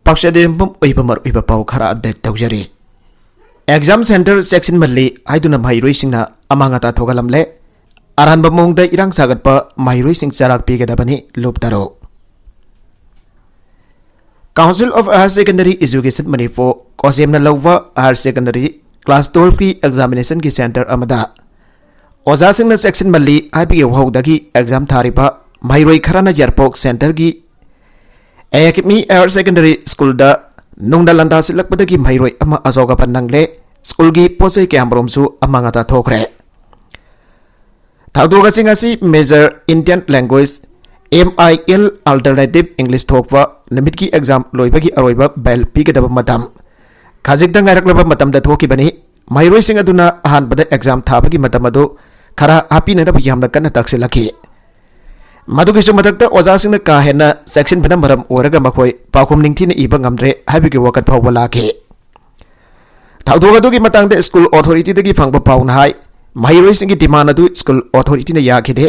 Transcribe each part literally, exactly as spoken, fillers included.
ꯄꯥꯛꯆꯗꯦꯝꯕꯝ ꯑꯣꯏꯕ ꯃꯔꯨꯑꯣꯏꯕ ꯄꯥꯎ ꯈꯔ ꯑꯞꯗꯦꯠ ꯇꯧꯖꯔꯤ꯫ ꯑꯦꯛꯖꯥꯝ ꯁꯦꯟꯇꯔ ꯆꯦꯛꯁꯤꯟꯃꯜꯂꯤ ꯍꯥꯏꯗꯨꯅ ꯃꯍꯩꯔꯣꯏꯁꯤꯡꯅ ꯑꯃꯥꯡ ꯑꯇꯥ ꯊꯣꯛꯍꯜꯂꯝꯂꯦ꯫ ꯑꯔꯥꯟꯕ ꯃꯑꯣꯡꯗ ꯏꯔꯥꯡ ꯁꯥꯒꯠꯄ ꯃꯍꯩꯔꯣꯏꯁꯤꯡ ꯆꯔꯥꯛ ꯄꯤꯒꯗꯕꯅꯤ, ꯂꯨꯞ ꯇꯔꯨꯛ꯫ Council of Higher Secondary Education Manipur, ꯀꯣꯁꯦꯝꯅ ꯂꯧꯕ higher secondary class twelve ꯀꯤ examination ꯒꯤ center ꯑꯃꯗ ꯑꯣꯖꯥꯁꯤꯡꯅ ꯆꯦꯛꯁꯤꯟꯃꯜꯂꯤ ꯍꯥꯏꯕꯒꯤ ꯋꯥꯍꯧꯗꯒꯤ exam ꯊꯥꯔꯤꯕ ꯃꯍꯩꯔꯣꯏ ꯈꯔꯅ ꯌꯥꯏꯔꯤꯄꯣꯛ center ꯒꯤ ꯑꯦꯀꯥꯗꯃꯤ higher secondary school ꯗ ꯅꯨꯡꯅ ꯂꯥꯟꯗꯥꯁꯤꯜꯂꯛꯄꯗꯒꯤ ꯃꯍꯩꯔꯣꯏ ꯑꯃ ꯑꯁꯣꯛ ꯑꯄꯟ ꯅꯪꯂꯦ꯫ School ꯒꯤ ꯄꯣꯠ ꯆꯩ ꯀꯌꯥꯃꯔꯨꯝꯁꯨ ꯑꯃꯥꯡ ꯑꯇꯥ ꯊꯣꯛꯈ꯭ꯔꯦ꯫ ꯊꯧꯗꯣꯛ ꯑꯁꯤꯡ ꯑꯁꯤ Major Indian Language, M I L, Alternative English ꯊꯣꯛꯄ ꯅꯨꯃꯤꯠꯀꯤ exam ꯂꯣꯏꯕꯒꯤ ꯑꯔꯣꯏꯕ bell ꯄꯤꯒꯗꯕ ꯃꯇꯝ ꯈꯖꯤꯛꯇ ꯉꯥꯏꯔꯛꯂꯕ ꯃꯇꯝꯗ ꯊꯣꯛꯈꯤꯕꯅꯤ꯫ ꯃꯍꯩꯔꯣꯏꯁꯤꯡ ꯑꯗꯨꯅ ꯑꯍꯥꯟꯕꯗ exam ꯊꯥꯕꯒꯤ ꯃꯇꯝ ꯑꯗꯨ ꯈꯔ ꯍꯥꯞꯄꯤꯅꯅꯕ ꯌꯥꯝꯅ ꯀꯟꯅ ꯇꯛꯁꯤꯜꯂꯛꯈꯤ꯫ ꯃꯗꯨꯒꯤꯁꯨ ꯃꯊꯛꯇ ꯑꯣꯖꯥꯁꯤꯡꯅ ꯀꯥ ꯍꯦꯟꯅ ꯆꯦꯛꯁꯤꯟꯕꯅ ꯃꯔꯝ ꯑꯣꯏꯔꯒ ꯃꯈꯣꯏ ꯄꯥꯎꯈꯨꯝ ꯅꯤꯡꯊꯤꯅ ꯏꯕ ꯉꯝꯗ꯭ꯔꯦ ꯍꯥꯏꯕꯒꯤ ꯋꯥꯀꯠ ꯐꯥꯎꯕ ꯂꯥꯛꯈꯤ꯫ ꯊꯧꯗꯣꯛ ꯑꯗꯨꯒꯤ ꯃꯇꯥꯡꯗ school authority ꯗꯒꯤ ꯐꯪꯕ ꯄꯥꯎꯅ ꯍꯥꯏ, ꯃꯍꯩꯔꯣꯏꯁꯤꯡꯒꯤ demand ꯑꯗꯨ school authority ꯅ ꯌꯥꯈꯤꯗꯦ꯫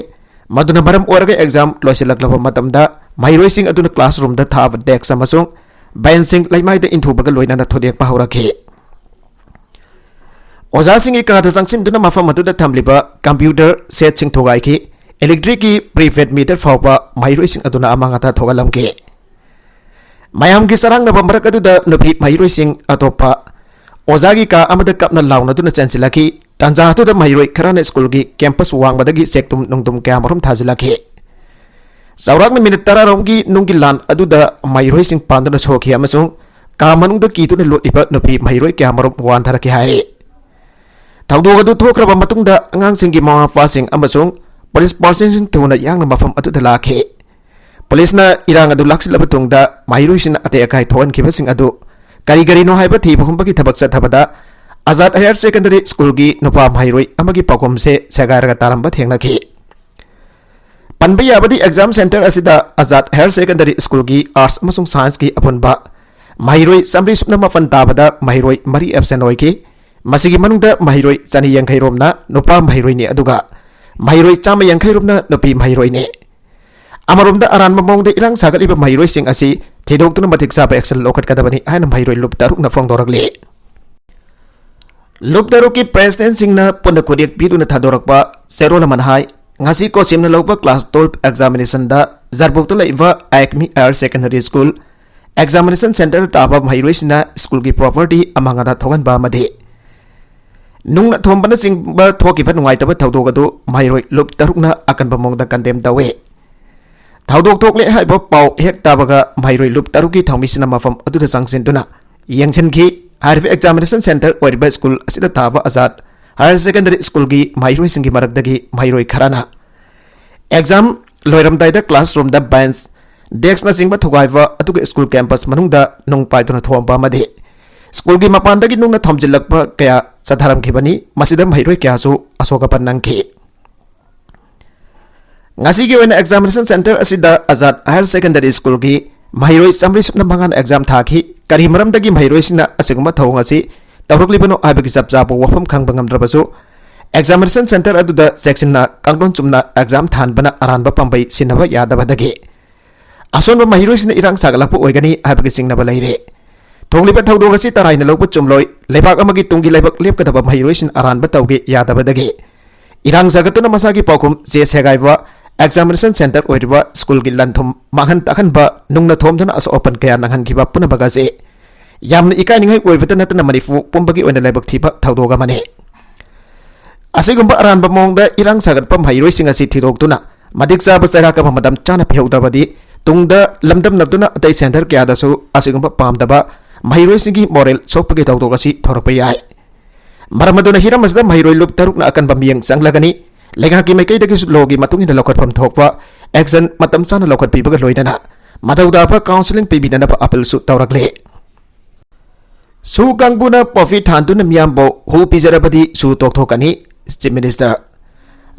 ꯃꯗꯨꯅ ꯃꯔꯝ ꯑꯣꯏꯔꯒ exam ꯂꯣꯏꯁꯤꯜꯂꯛꯂꯕ ꯃꯇꯝꯗ ꯃꯍꯩꯔꯣꯏꯁꯤꯡ ꯑꯗꯨꯅ classroom ꯗ ꯊꯥꯕ desk ꯑꯃꯁꯨꯡ bench ꯁꯤꯡ ꯂꯩꯃꯥꯏꯗ ꯏꯟꯊꯨꯕꯒ ꯂꯣꯏꯅꯅ ꯊꯨꯗꯦꯛꯄ ꯍꯧꯔꯛꯈꯤ꯫ ꯑꯣꯖꯥꯁꯤꯡꯒꯤ ꯀꯥꯗ ꯆꯪꯁꯤꯟꯗꯨꯅ ꯃꯐꯝ ꯑꯗꯨꯗ ꯊꯝꯂꯤꯕ computer set ꯁꯤꯡ ꯊꯨꯒꯥꯏꯈꯤ꯫ Electric ꯀꯤ prepaid meter ꯐꯥꯎꯕ ꯃꯍꯩꯔꯣꯏꯁꯤꯡ ꯑꯗꯨꯅ ꯑꯃꯥꯡ ꯑꯇꯥ ꯊꯣꯛꯍꯜꯂꯝꯈꯤ꯫ ꯃꯌꯥꯝꯒꯤ ꯆꯔꯥꯡꯅꯕ ꯃꯔꯛ ꯑꯗꯨꯗ ꯅꯨꯄꯤ ꯃꯍꯩꯔꯣꯏꯁꯤꯡ ꯑꯇꯣꯞꯄ ꯑꯣꯖꯥꯒꯤ ꯀꯥ ꯑꯃꯗ ꯀꯞꯅ ꯂꯥꯎꯅꯗꯨꯅ ꯆꯦꯟꯁꯤꯜꯂꯛꯈꯤ꯫ ꯇꯥꯟꯖꯥ ꯑꯗꯨꯗ ꯃꯍꯩꯔꯣꯏ ꯈꯔꯅ school ꯒꯤ campus ꯋꯥꯡꯃꯗꯒꯤ ꯆꯦꯛꯇꯨꯝ ꯅꯨꯡꯗꯨꯝ ꯀꯌꯥꯃꯔꯨꯝ ꯊꯥꯖꯤꯜꯂꯛꯈꯤ꯫ ꯆꯥꯎꯔꯥꯛꯅ minute ꯇꯔꯥ ꯔꯣꯝꯒꯤ ꯅꯨꯡꯒꯤ ꯂꯥꯟ ꯑꯗꯨꯗ ꯃꯍꯩꯔꯣꯏꯁꯤꯡ ꯄꯥꯟꯗꯨꯅ ꯁꯣꯛꯈꯤ ꯑꯃꯁꯨꯡ ꯀꯥ ꯃꯅꯨꯡꯗ ꯀꯤꯗꯨꯅ ꯂꯣꯠꯂꯤꯕ ꯅꯨꯄꯤ ꯃꯍꯩꯔꯣꯏ ꯀꯌꯥꯃꯔꯨꯝ ꯋꯥꯟꯊꯔꯛꯈꯤ ꯍꯥꯏꯔꯤ꯫ ꯊꯧꯗꯣꯛ ꯑꯗꯨ ꯊꯣꯛꯈ꯭ꯔꯕ ꯃꯇꯨꯡꯗ ꯑꯉꯥꯡꯁꯤꯡꯒꯤ ꯃꯃꯥ ꯃꯄꯥꯁꯤꯡ ꯑꯃꯁꯨꯡ police personnel ꯁꯤꯡ ꯊꯨꯅ ꯌꯥꯡꯅ ꯃꯐꯝ ꯑꯗꯨꯗ ꯂꯥꯛꯈꯤ꯫ Police ꯅ ꯏꯔꯥꯡ ꯑꯗꯨ ꯂꯥꯛꯁꯤꯜꯂꯕ ꯇꯨꯡꯗ ꯃꯍꯩꯔꯣꯏꯁꯤꯡꯅ ꯑꯇꯦꯛ ꯑꯀꯥꯏ ꯊꯣꯛꯍꯟꯈꯤꯕꯁꯤꯡ ꯑꯗꯨ ꯀꯔꯤ ꯀꯔꯤꯅꯣ ꯍꯥꯏꯕ ꯊꯤꯕ ꯍꯨꯝꯕꯒꯤ ꯊꯕꯛ ꯆꯠꯊꯕꯗ Azad Higher Secondary School ꯒꯤ ꯅꯨꯄꯥ ꯃꯍꯩꯔꯣꯏ ꯑꯃꯒꯤ ꯄꯥꯎꯈꯨꯝꯁꯦ ꯁꯦꯒꯥꯏꯔꯒ ꯇꯥꯔꯝꯕ ꯊꯦꯡꯅꯈꯤ꯫ ꯄꯟꯕ ꯌꯥꯕꯗꯤ exam center ꯑꯁꯤꯗ Azad Higher Secondary School ꯒꯤ Arts ꯑꯃꯁꯨꯡ Science ꯀꯤ ꯑꯄꯨꯟꯕ ꯃꯍꯩꯔꯣꯏ ꯆꯥꯃꯔꯤ ꯁꯨꯞꯅ ꯃꯥꯄꯟ ꯇꯥꯕꯗ ꯃꯍꯩꯔꯣꯏ ꯃꯔꯤ absent ꯑꯣꯏꯈꯤ꯫ ꯃꯁꯤꯒꯤ ꯃꯅꯨꯡꯗ ꯃꯍꯩꯔꯣꯏ ꯆꯅꯤ ꯌꯥꯡꯈꯩ ꯔꯣꯝꯅ ꯅꯨꯄꯥ ꯃꯍꯩꯔꯣꯏꯅꯤ, ꯑꯗꯨꯒ ꯃꯍꯩꯔꯣꯏ ꯆꯥꯝꯃ ꯌꯥꯡꯈꯩ ꯔꯣꯝꯅ ꯅꯨꯄꯤ ꯃꯍꯩꯔꯣꯏꯅꯤ꯫ ꯑꯃꯔꯣꯝꯗ ꯑꯔꯥꯟꯕ ꯃꯑꯣꯡꯗ ꯏꯔꯥꯡ ꯁꯥꯒꯠꯂꯤꯕ ꯃꯍꯩꯔꯣꯏꯁꯤꯡ ꯑꯁꯤ ꯊꯤꯗꯣꯛꯇꯨꯅ ꯃꯇꯤꯛ ꯆꯥꯕ action ꯂꯧꯈꯠꯀꯗꯕꯅꯤ ꯍꯥꯏꯅ ꯃꯍꯩꯔꯣꯏ ꯂꯨꯞ ꯇꯔꯨꯛꯅ ꯐꯣꯡꯗꯣꯔꯛꯂꯤ꯫ ꯂꯨꯞ ꯇꯔꯨꯛꯀꯤ presidentꯁꯤꯡꯅ ꯄꯨꯟꯅ ꯈꯨꯗꯦꯛ ꯄꯤꯗꯨꯅ ꯊꯥꯗꯣꯔꯛꯄ ꯆꯦꯔꯣꯜ ꯑꯃꯅ ꯍꯥꯏ, ꯉꯁꯤ ꯀꯣꯁꯤꯝꯅ ꯂꯧꯕ class twelve examinationꯗ ꯖꯥꯔꯕꯨꯛꯇ ꯂꯩꯕ ꯑꯦꯛꯃꯤ higher secondary school examination centre ꯇꯥꯕ ꯃꯍꯩꯔꯣꯏꯁꯤꯡꯅ schoolꯒꯤ property ꯑꯃꯥꯡ ꯑꯇꯥ ꯊꯣꯛꯍꯟꯕ ꯑꯃꯗꯤ ꯅꯨꯡꯅ ꯊꯣꯝꯕꯅꯆꯤꯡꯕ ꯊꯣꯛꯈꯤꯕ ꯅꯨꯡꯉꯥꯏꯇꯕ ꯊꯧꯗꯣꯛ ꯑꯗꯨ ꯃꯍꯩꯔꯣꯏ ꯂꯨꯞ ꯇꯔꯨꯛꯅ ꯑꯀꯟꯕ ꯃꯑꯣꯡꯗ condemn ꯇꯧꯏ꯫ ꯊꯧꯗꯣꯛ ꯊꯣꯛꯂꯦ ꯍꯥꯏꯕ ꯄꯥꯎ ꯍꯦꯛ ꯇꯥꯕꯒ ꯃꯍꯩꯔꯣꯏ ꯂꯨꯞ ꯇꯔꯨꯛꯀꯤ ꯊꯧꯃꯤꯁꯤꯅ ꯃꯐꯝ ꯑꯗꯨꯗ ꯆꯪꯁꯤꯟꯗꯨꯅ ꯌꯦꯡꯁꯤꯟꯈꯤ꯫ ꯍꯥꯏꯔꯤꯕ examination centre ꯑꯣꯏꯔꯤꯕ school ꯑꯁꯤꯗ ꯇꯥꯕ ꯑꯖꯥꯗ higher secondary schoolꯒꯤ ꯃꯍꯩꯔꯣꯏꯁꯤꯡꯒꯤ ꯃꯔꯛꯇꯒꯤ ꯃꯍꯩꯔꯣꯏ ꯈꯔꯅ exam ꯂꯣꯏꯔꯝꯗꯥꯏꯗ classroomꯗ bench, deskꯅꯆꯤꯡꯕ ꯊꯨꯒꯥꯏꯕ, ꯑꯗꯨꯒ school campus ꯃꯅꯨꯡꯗ ꯅꯨꯡ ꯄꯥꯏꯗꯨꯅ ꯊꯣꯝꯕ ꯑꯃꯗꯤ schoolꯒꯤ ꯃꯄꯥꯟꯗꯒꯤ ꯅꯨꯡꯅ ꯊꯣꯝꯖꯤꯜꯂꯛꯄ ꯀꯌꯥ ꯆꯠꯊꯔꯝꯈꯤꯕꯅꯤ꯫ ꯃꯁꯤꯗ ꯃꯍꯩꯔꯣꯏ ꯀꯌꯥꯁꯨ ꯑꯁꯣꯛ ꯑꯄꯟ ꯅꯪꯈꯤ꯫ ꯉꯁꯤꯒꯤ ꯑꯣꯏꯅ examination centre ꯑꯁꯤꯗ ꯑꯖꯥꯗ higher secondary schoolꯒꯤ ꯃꯍꯩꯔꯣꯏ ꯆꯥꯝꯃꯔꯤ ꯁꯨꯞꯅ ꯃꯉꯥꯅ exam ꯊꯥꯈꯤ꯫ ꯀꯔꯤ ꯃꯔꯝꯗꯒꯤ ꯃꯍꯩꯔꯣꯏꯁꯤꯡꯅ ꯑꯁꯤꯒꯨꯝꯕ ꯊꯧꯑꯣꯡ ꯑꯁꯤ ꯇꯧꯔꯛꯂꯤꯕꯅꯣ ꯍꯥꯏꯕꯒꯤ ꯆꯞ ꯆꯥꯕ ꯋꯥꯐꯝ ꯈꯪꯕ ꯉꯝꯗ꯭ꯔꯕꯁꯨ, examination centre ꯑꯗꯨꯗ ꯆꯦꯛꯁꯤꯟꯅ ꯀꯥꯡꯂꯣꯟ ꯆꯨꯝꯅ exam ꯊꯥꯍꯟꯕꯅ ꯑꯔꯥꯟꯕ ꯄꯥꯝꯕꯩ ꯁꯤꯟꯅꯕ ꯌꯥꯗꯕꯗꯒꯤ ꯑꯁꯣꯟꯕ ꯃꯍꯩꯔꯣꯏꯁꯤꯡꯅ ꯏꯔꯥꯡ ꯁꯥꯒꯠꯂꯛꯄ ꯑꯣꯏꯒꯅꯤ ꯍꯥꯏꯕꯒꯤ ꯆꯤꯡꯅꯕ ꯂꯩꯔꯦ꯫ ꯊꯣꯛꯂꯤꯕ ꯊꯧꯗꯣꯛ ꯑꯁꯤ ꯇꯔꯥꯏꯅ ꯂꯧꯕ ꯆꯨꯝꯂꯣꯏ꯫ ꯂꯩꯕꯥꯛ ꯑꯃꯒꯤ ꯇꯨꯡꯒꯤ ꯂꯥꯏꯕꯛ ꯂꯦꯞꯀꯗꯕ ꯃꯍꯩꯔꯣꯏꯁꯤꯡ ꯑꯔꯥꯟꯕ ꯇꯧꯒꯦ ꯌꯥꯗꯕꯗꯒꯤ ꯏꯔꯥꯡ ꯁꯥꯒꯠꯇꯨꯅ ꯃꯁꯥꯒꯤ ꯄꯥꯎꯈꯨꯝ ꯆꯦ ꯁꯦꯒꯥꯏꯕ, examination centre ꯑꯣꯏꯔꯤꯕ schoolꯒꯤ ꯂꯟ ꯊꯨꯝ ꯃꯥꯡꯍꯟ ꯇꯥꯛꯍꯟꯕ, ꯅꯨꯡꯅ ꯊꯣꯝꯗꯨꯅ ꯑꯁꯣꯛ ꯑꯄꯟ ꯀꯌꯥ ꯅꯪꯍꯟꯈꯤꯕ ꯄꯨꯝꯅꯃꯛ ꯑꯁꯤ ꯌꯥꯝꯅ ꯏꯀꯥꯏꯅꯤꯡꯉꯥꯏ ꯑꯣꯏꯕꯇ ꯅꯠꯇꯅ ꯃꯅꯤꯄꯨꯔ ꯄꯨꯝꯕꯒꯤ ꯑꯣꯏꯅ ꯂꯥꯏꯕꯛ ꯊꯤꯕ ꯊꯧꯗꯣꯛ ꯑꯃꯅꯤ꯫ ꯑꯁꯤꯒꯨꯝꯕ ꯑꯔꯥꯟꯕ ꯃꯑꯣꯡꯗ ꯏꯔꯥꯡ ꯁꯥꯒꯠꯄ ꯃꯍꯩꯔꯣꯏꯁꯤꯡ ꯑꯁꯤ ꯊꯤꯗꯣꯛꯇꯨꯅ ꯃꯇꯤꯛ ꯆꯥꯕ ꯆꯩꯔꯥꯛ ꯑꯃ ꯃꯇꯝ ꯆꯥꯅ ꯄꯤꯍꯧꯗ꯭ꯔꯕꯗꯤ ꯇꯨꯡꯗ ꯂꯝꯗꯝꯅꯗꯨꯅ ꯑꯇꯩ centre ꯀꯌꯥꯗꯁꯨ ꯑꯁꯤꯒꯨꯝꯕ ꯄꯥꯝꯗꯕ ꯃꯍꯩꯔꯣꯏꯁꯤꯡꯒꯤ moral ꯁꯣꯛꯄꯒꯤ ꯊꯧꯗꯣꯛ ꯑꯁꯤ ꯊꯣꯔꯛꯄ ꯌꯥꯏ꯫ ꯃꯔꯝ ꯑꯗꯨꯅ ꯍꯤꯔꯝ ꯑꯁꯤꯗ ꯃꯍꯩꯔꯣꯏ ꯂꯨꯞ ꯇꯔꯨꯛꯅ ꯑꯀꯟꯕ ꯃꯤꯠꯌꯦꯡ ꯆꯪꯂꯒꯅꯤ꯫ ꯂꯩꯉꯥꯛꯀꯤ ꯃꯥꯏꯀꯩꯗꯒꯤꯁꯨ lawꯒꯤ ꯃꯇꯨꯡ ꯏꯟꯅ ꯂꯧꯈꯠꯐꯝ ꯊꯣꯛꯄ action ꯃꯇꯝ ꯆꯥꯅ ꯂꯧꯈꯠꯄꯤꯕꯒ ꯂꯣꯏꯅꯅ ꯃꯊꯧ ꯇꯥꯕ counselling ꯄꯤꯕꯤꯅꯅꯕ appealꯁꯨ ꯇꯧꯔꯛꯂꯤ꯫ ꯁꯨ ꯀꯥꯡꯕꯨꯅ poppy ꯊꯥꯟꯗꯨꯅ ꯃꯤꯌꯥꯝꯕꯨ ꯍꯨ ꯄꯤꯖꯔꯕꯗꯤ ꯁꯨ ꯇꯣꯛꯊꯣꯛꯀꯅꯤ, Chief Minister꯫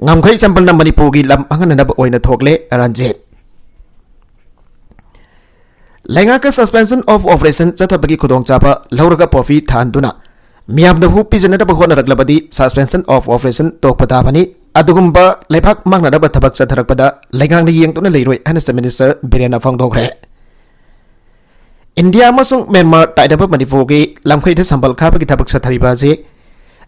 ꯉꯝꯈꯩ ꯆꯝꯄꯜꯅ ꯃꯅꯤꯄꯨꯔꯒꯤ ꯂꯝ ꯃꯥꯡꯍꯟꯅꯅꯕ ꯑꯣꯏꯅ ꯊꯣꯛꯂꯦ, ꯔꯟꯖꯤꯠ꯫ ꯂꯩꯉꯥꯛꯀ suspension of operation ꯆꯠꯊꯕꯒꯤ ꯈꯨꯗꯣꯡꯆꯥꯕ ꯂꯧꯔꯒ poppy ꯊꯥꯟꯗꯨꯅ ꯃꯤꯌꯥꯝꯗ ꯍꯨ ꯄꯤꯖꯅꯅꯕ ꯍꯣꯠꯅꯔꯛꯂꯕꯗꯤ suspension of operation ꯇꯣꯛꯄ ꯇꯥꯕꯅꯤ꯫ ꯑꯗꯨꯒꯨꯝꯕ ꯂꯩꯕꯥꯛ ꯃꯥꯡꯅꯅꯕ ꯊꯕꯛ ꯆꯠꯊꯔꯛꯄꯗ ꯂꯩꯉꯥꯛꯅ ꯌꯦꯡꯗꯨꯅ ꯂꯩꯔꯣꯏ ꯍꯥꯏꯅ Chief Minister ꯕꯤꯔꯦꯟꯅ ꯐꯣꯡꯗꯣꯛꯈ꯭ꯔꯦ꯫ ꯏꯟꯗꯤꯌꯥ ꯑꯃꯁꯨꯡ ꯃ꯭ꯌꯥꯟꯃꯥꯔ ꯇꯥꯏꯅꯕ ꯃꯅꯤꯄꯨꯔꯒꯤ ꯂꯝꯈꯩꯗ ꯁꯝꯕꯜ ꯈꯥꯕꯒꯤ ꯊꯕꯛ ꯆꯠꯊꯔꯤꯕ ꯑꯁꯤ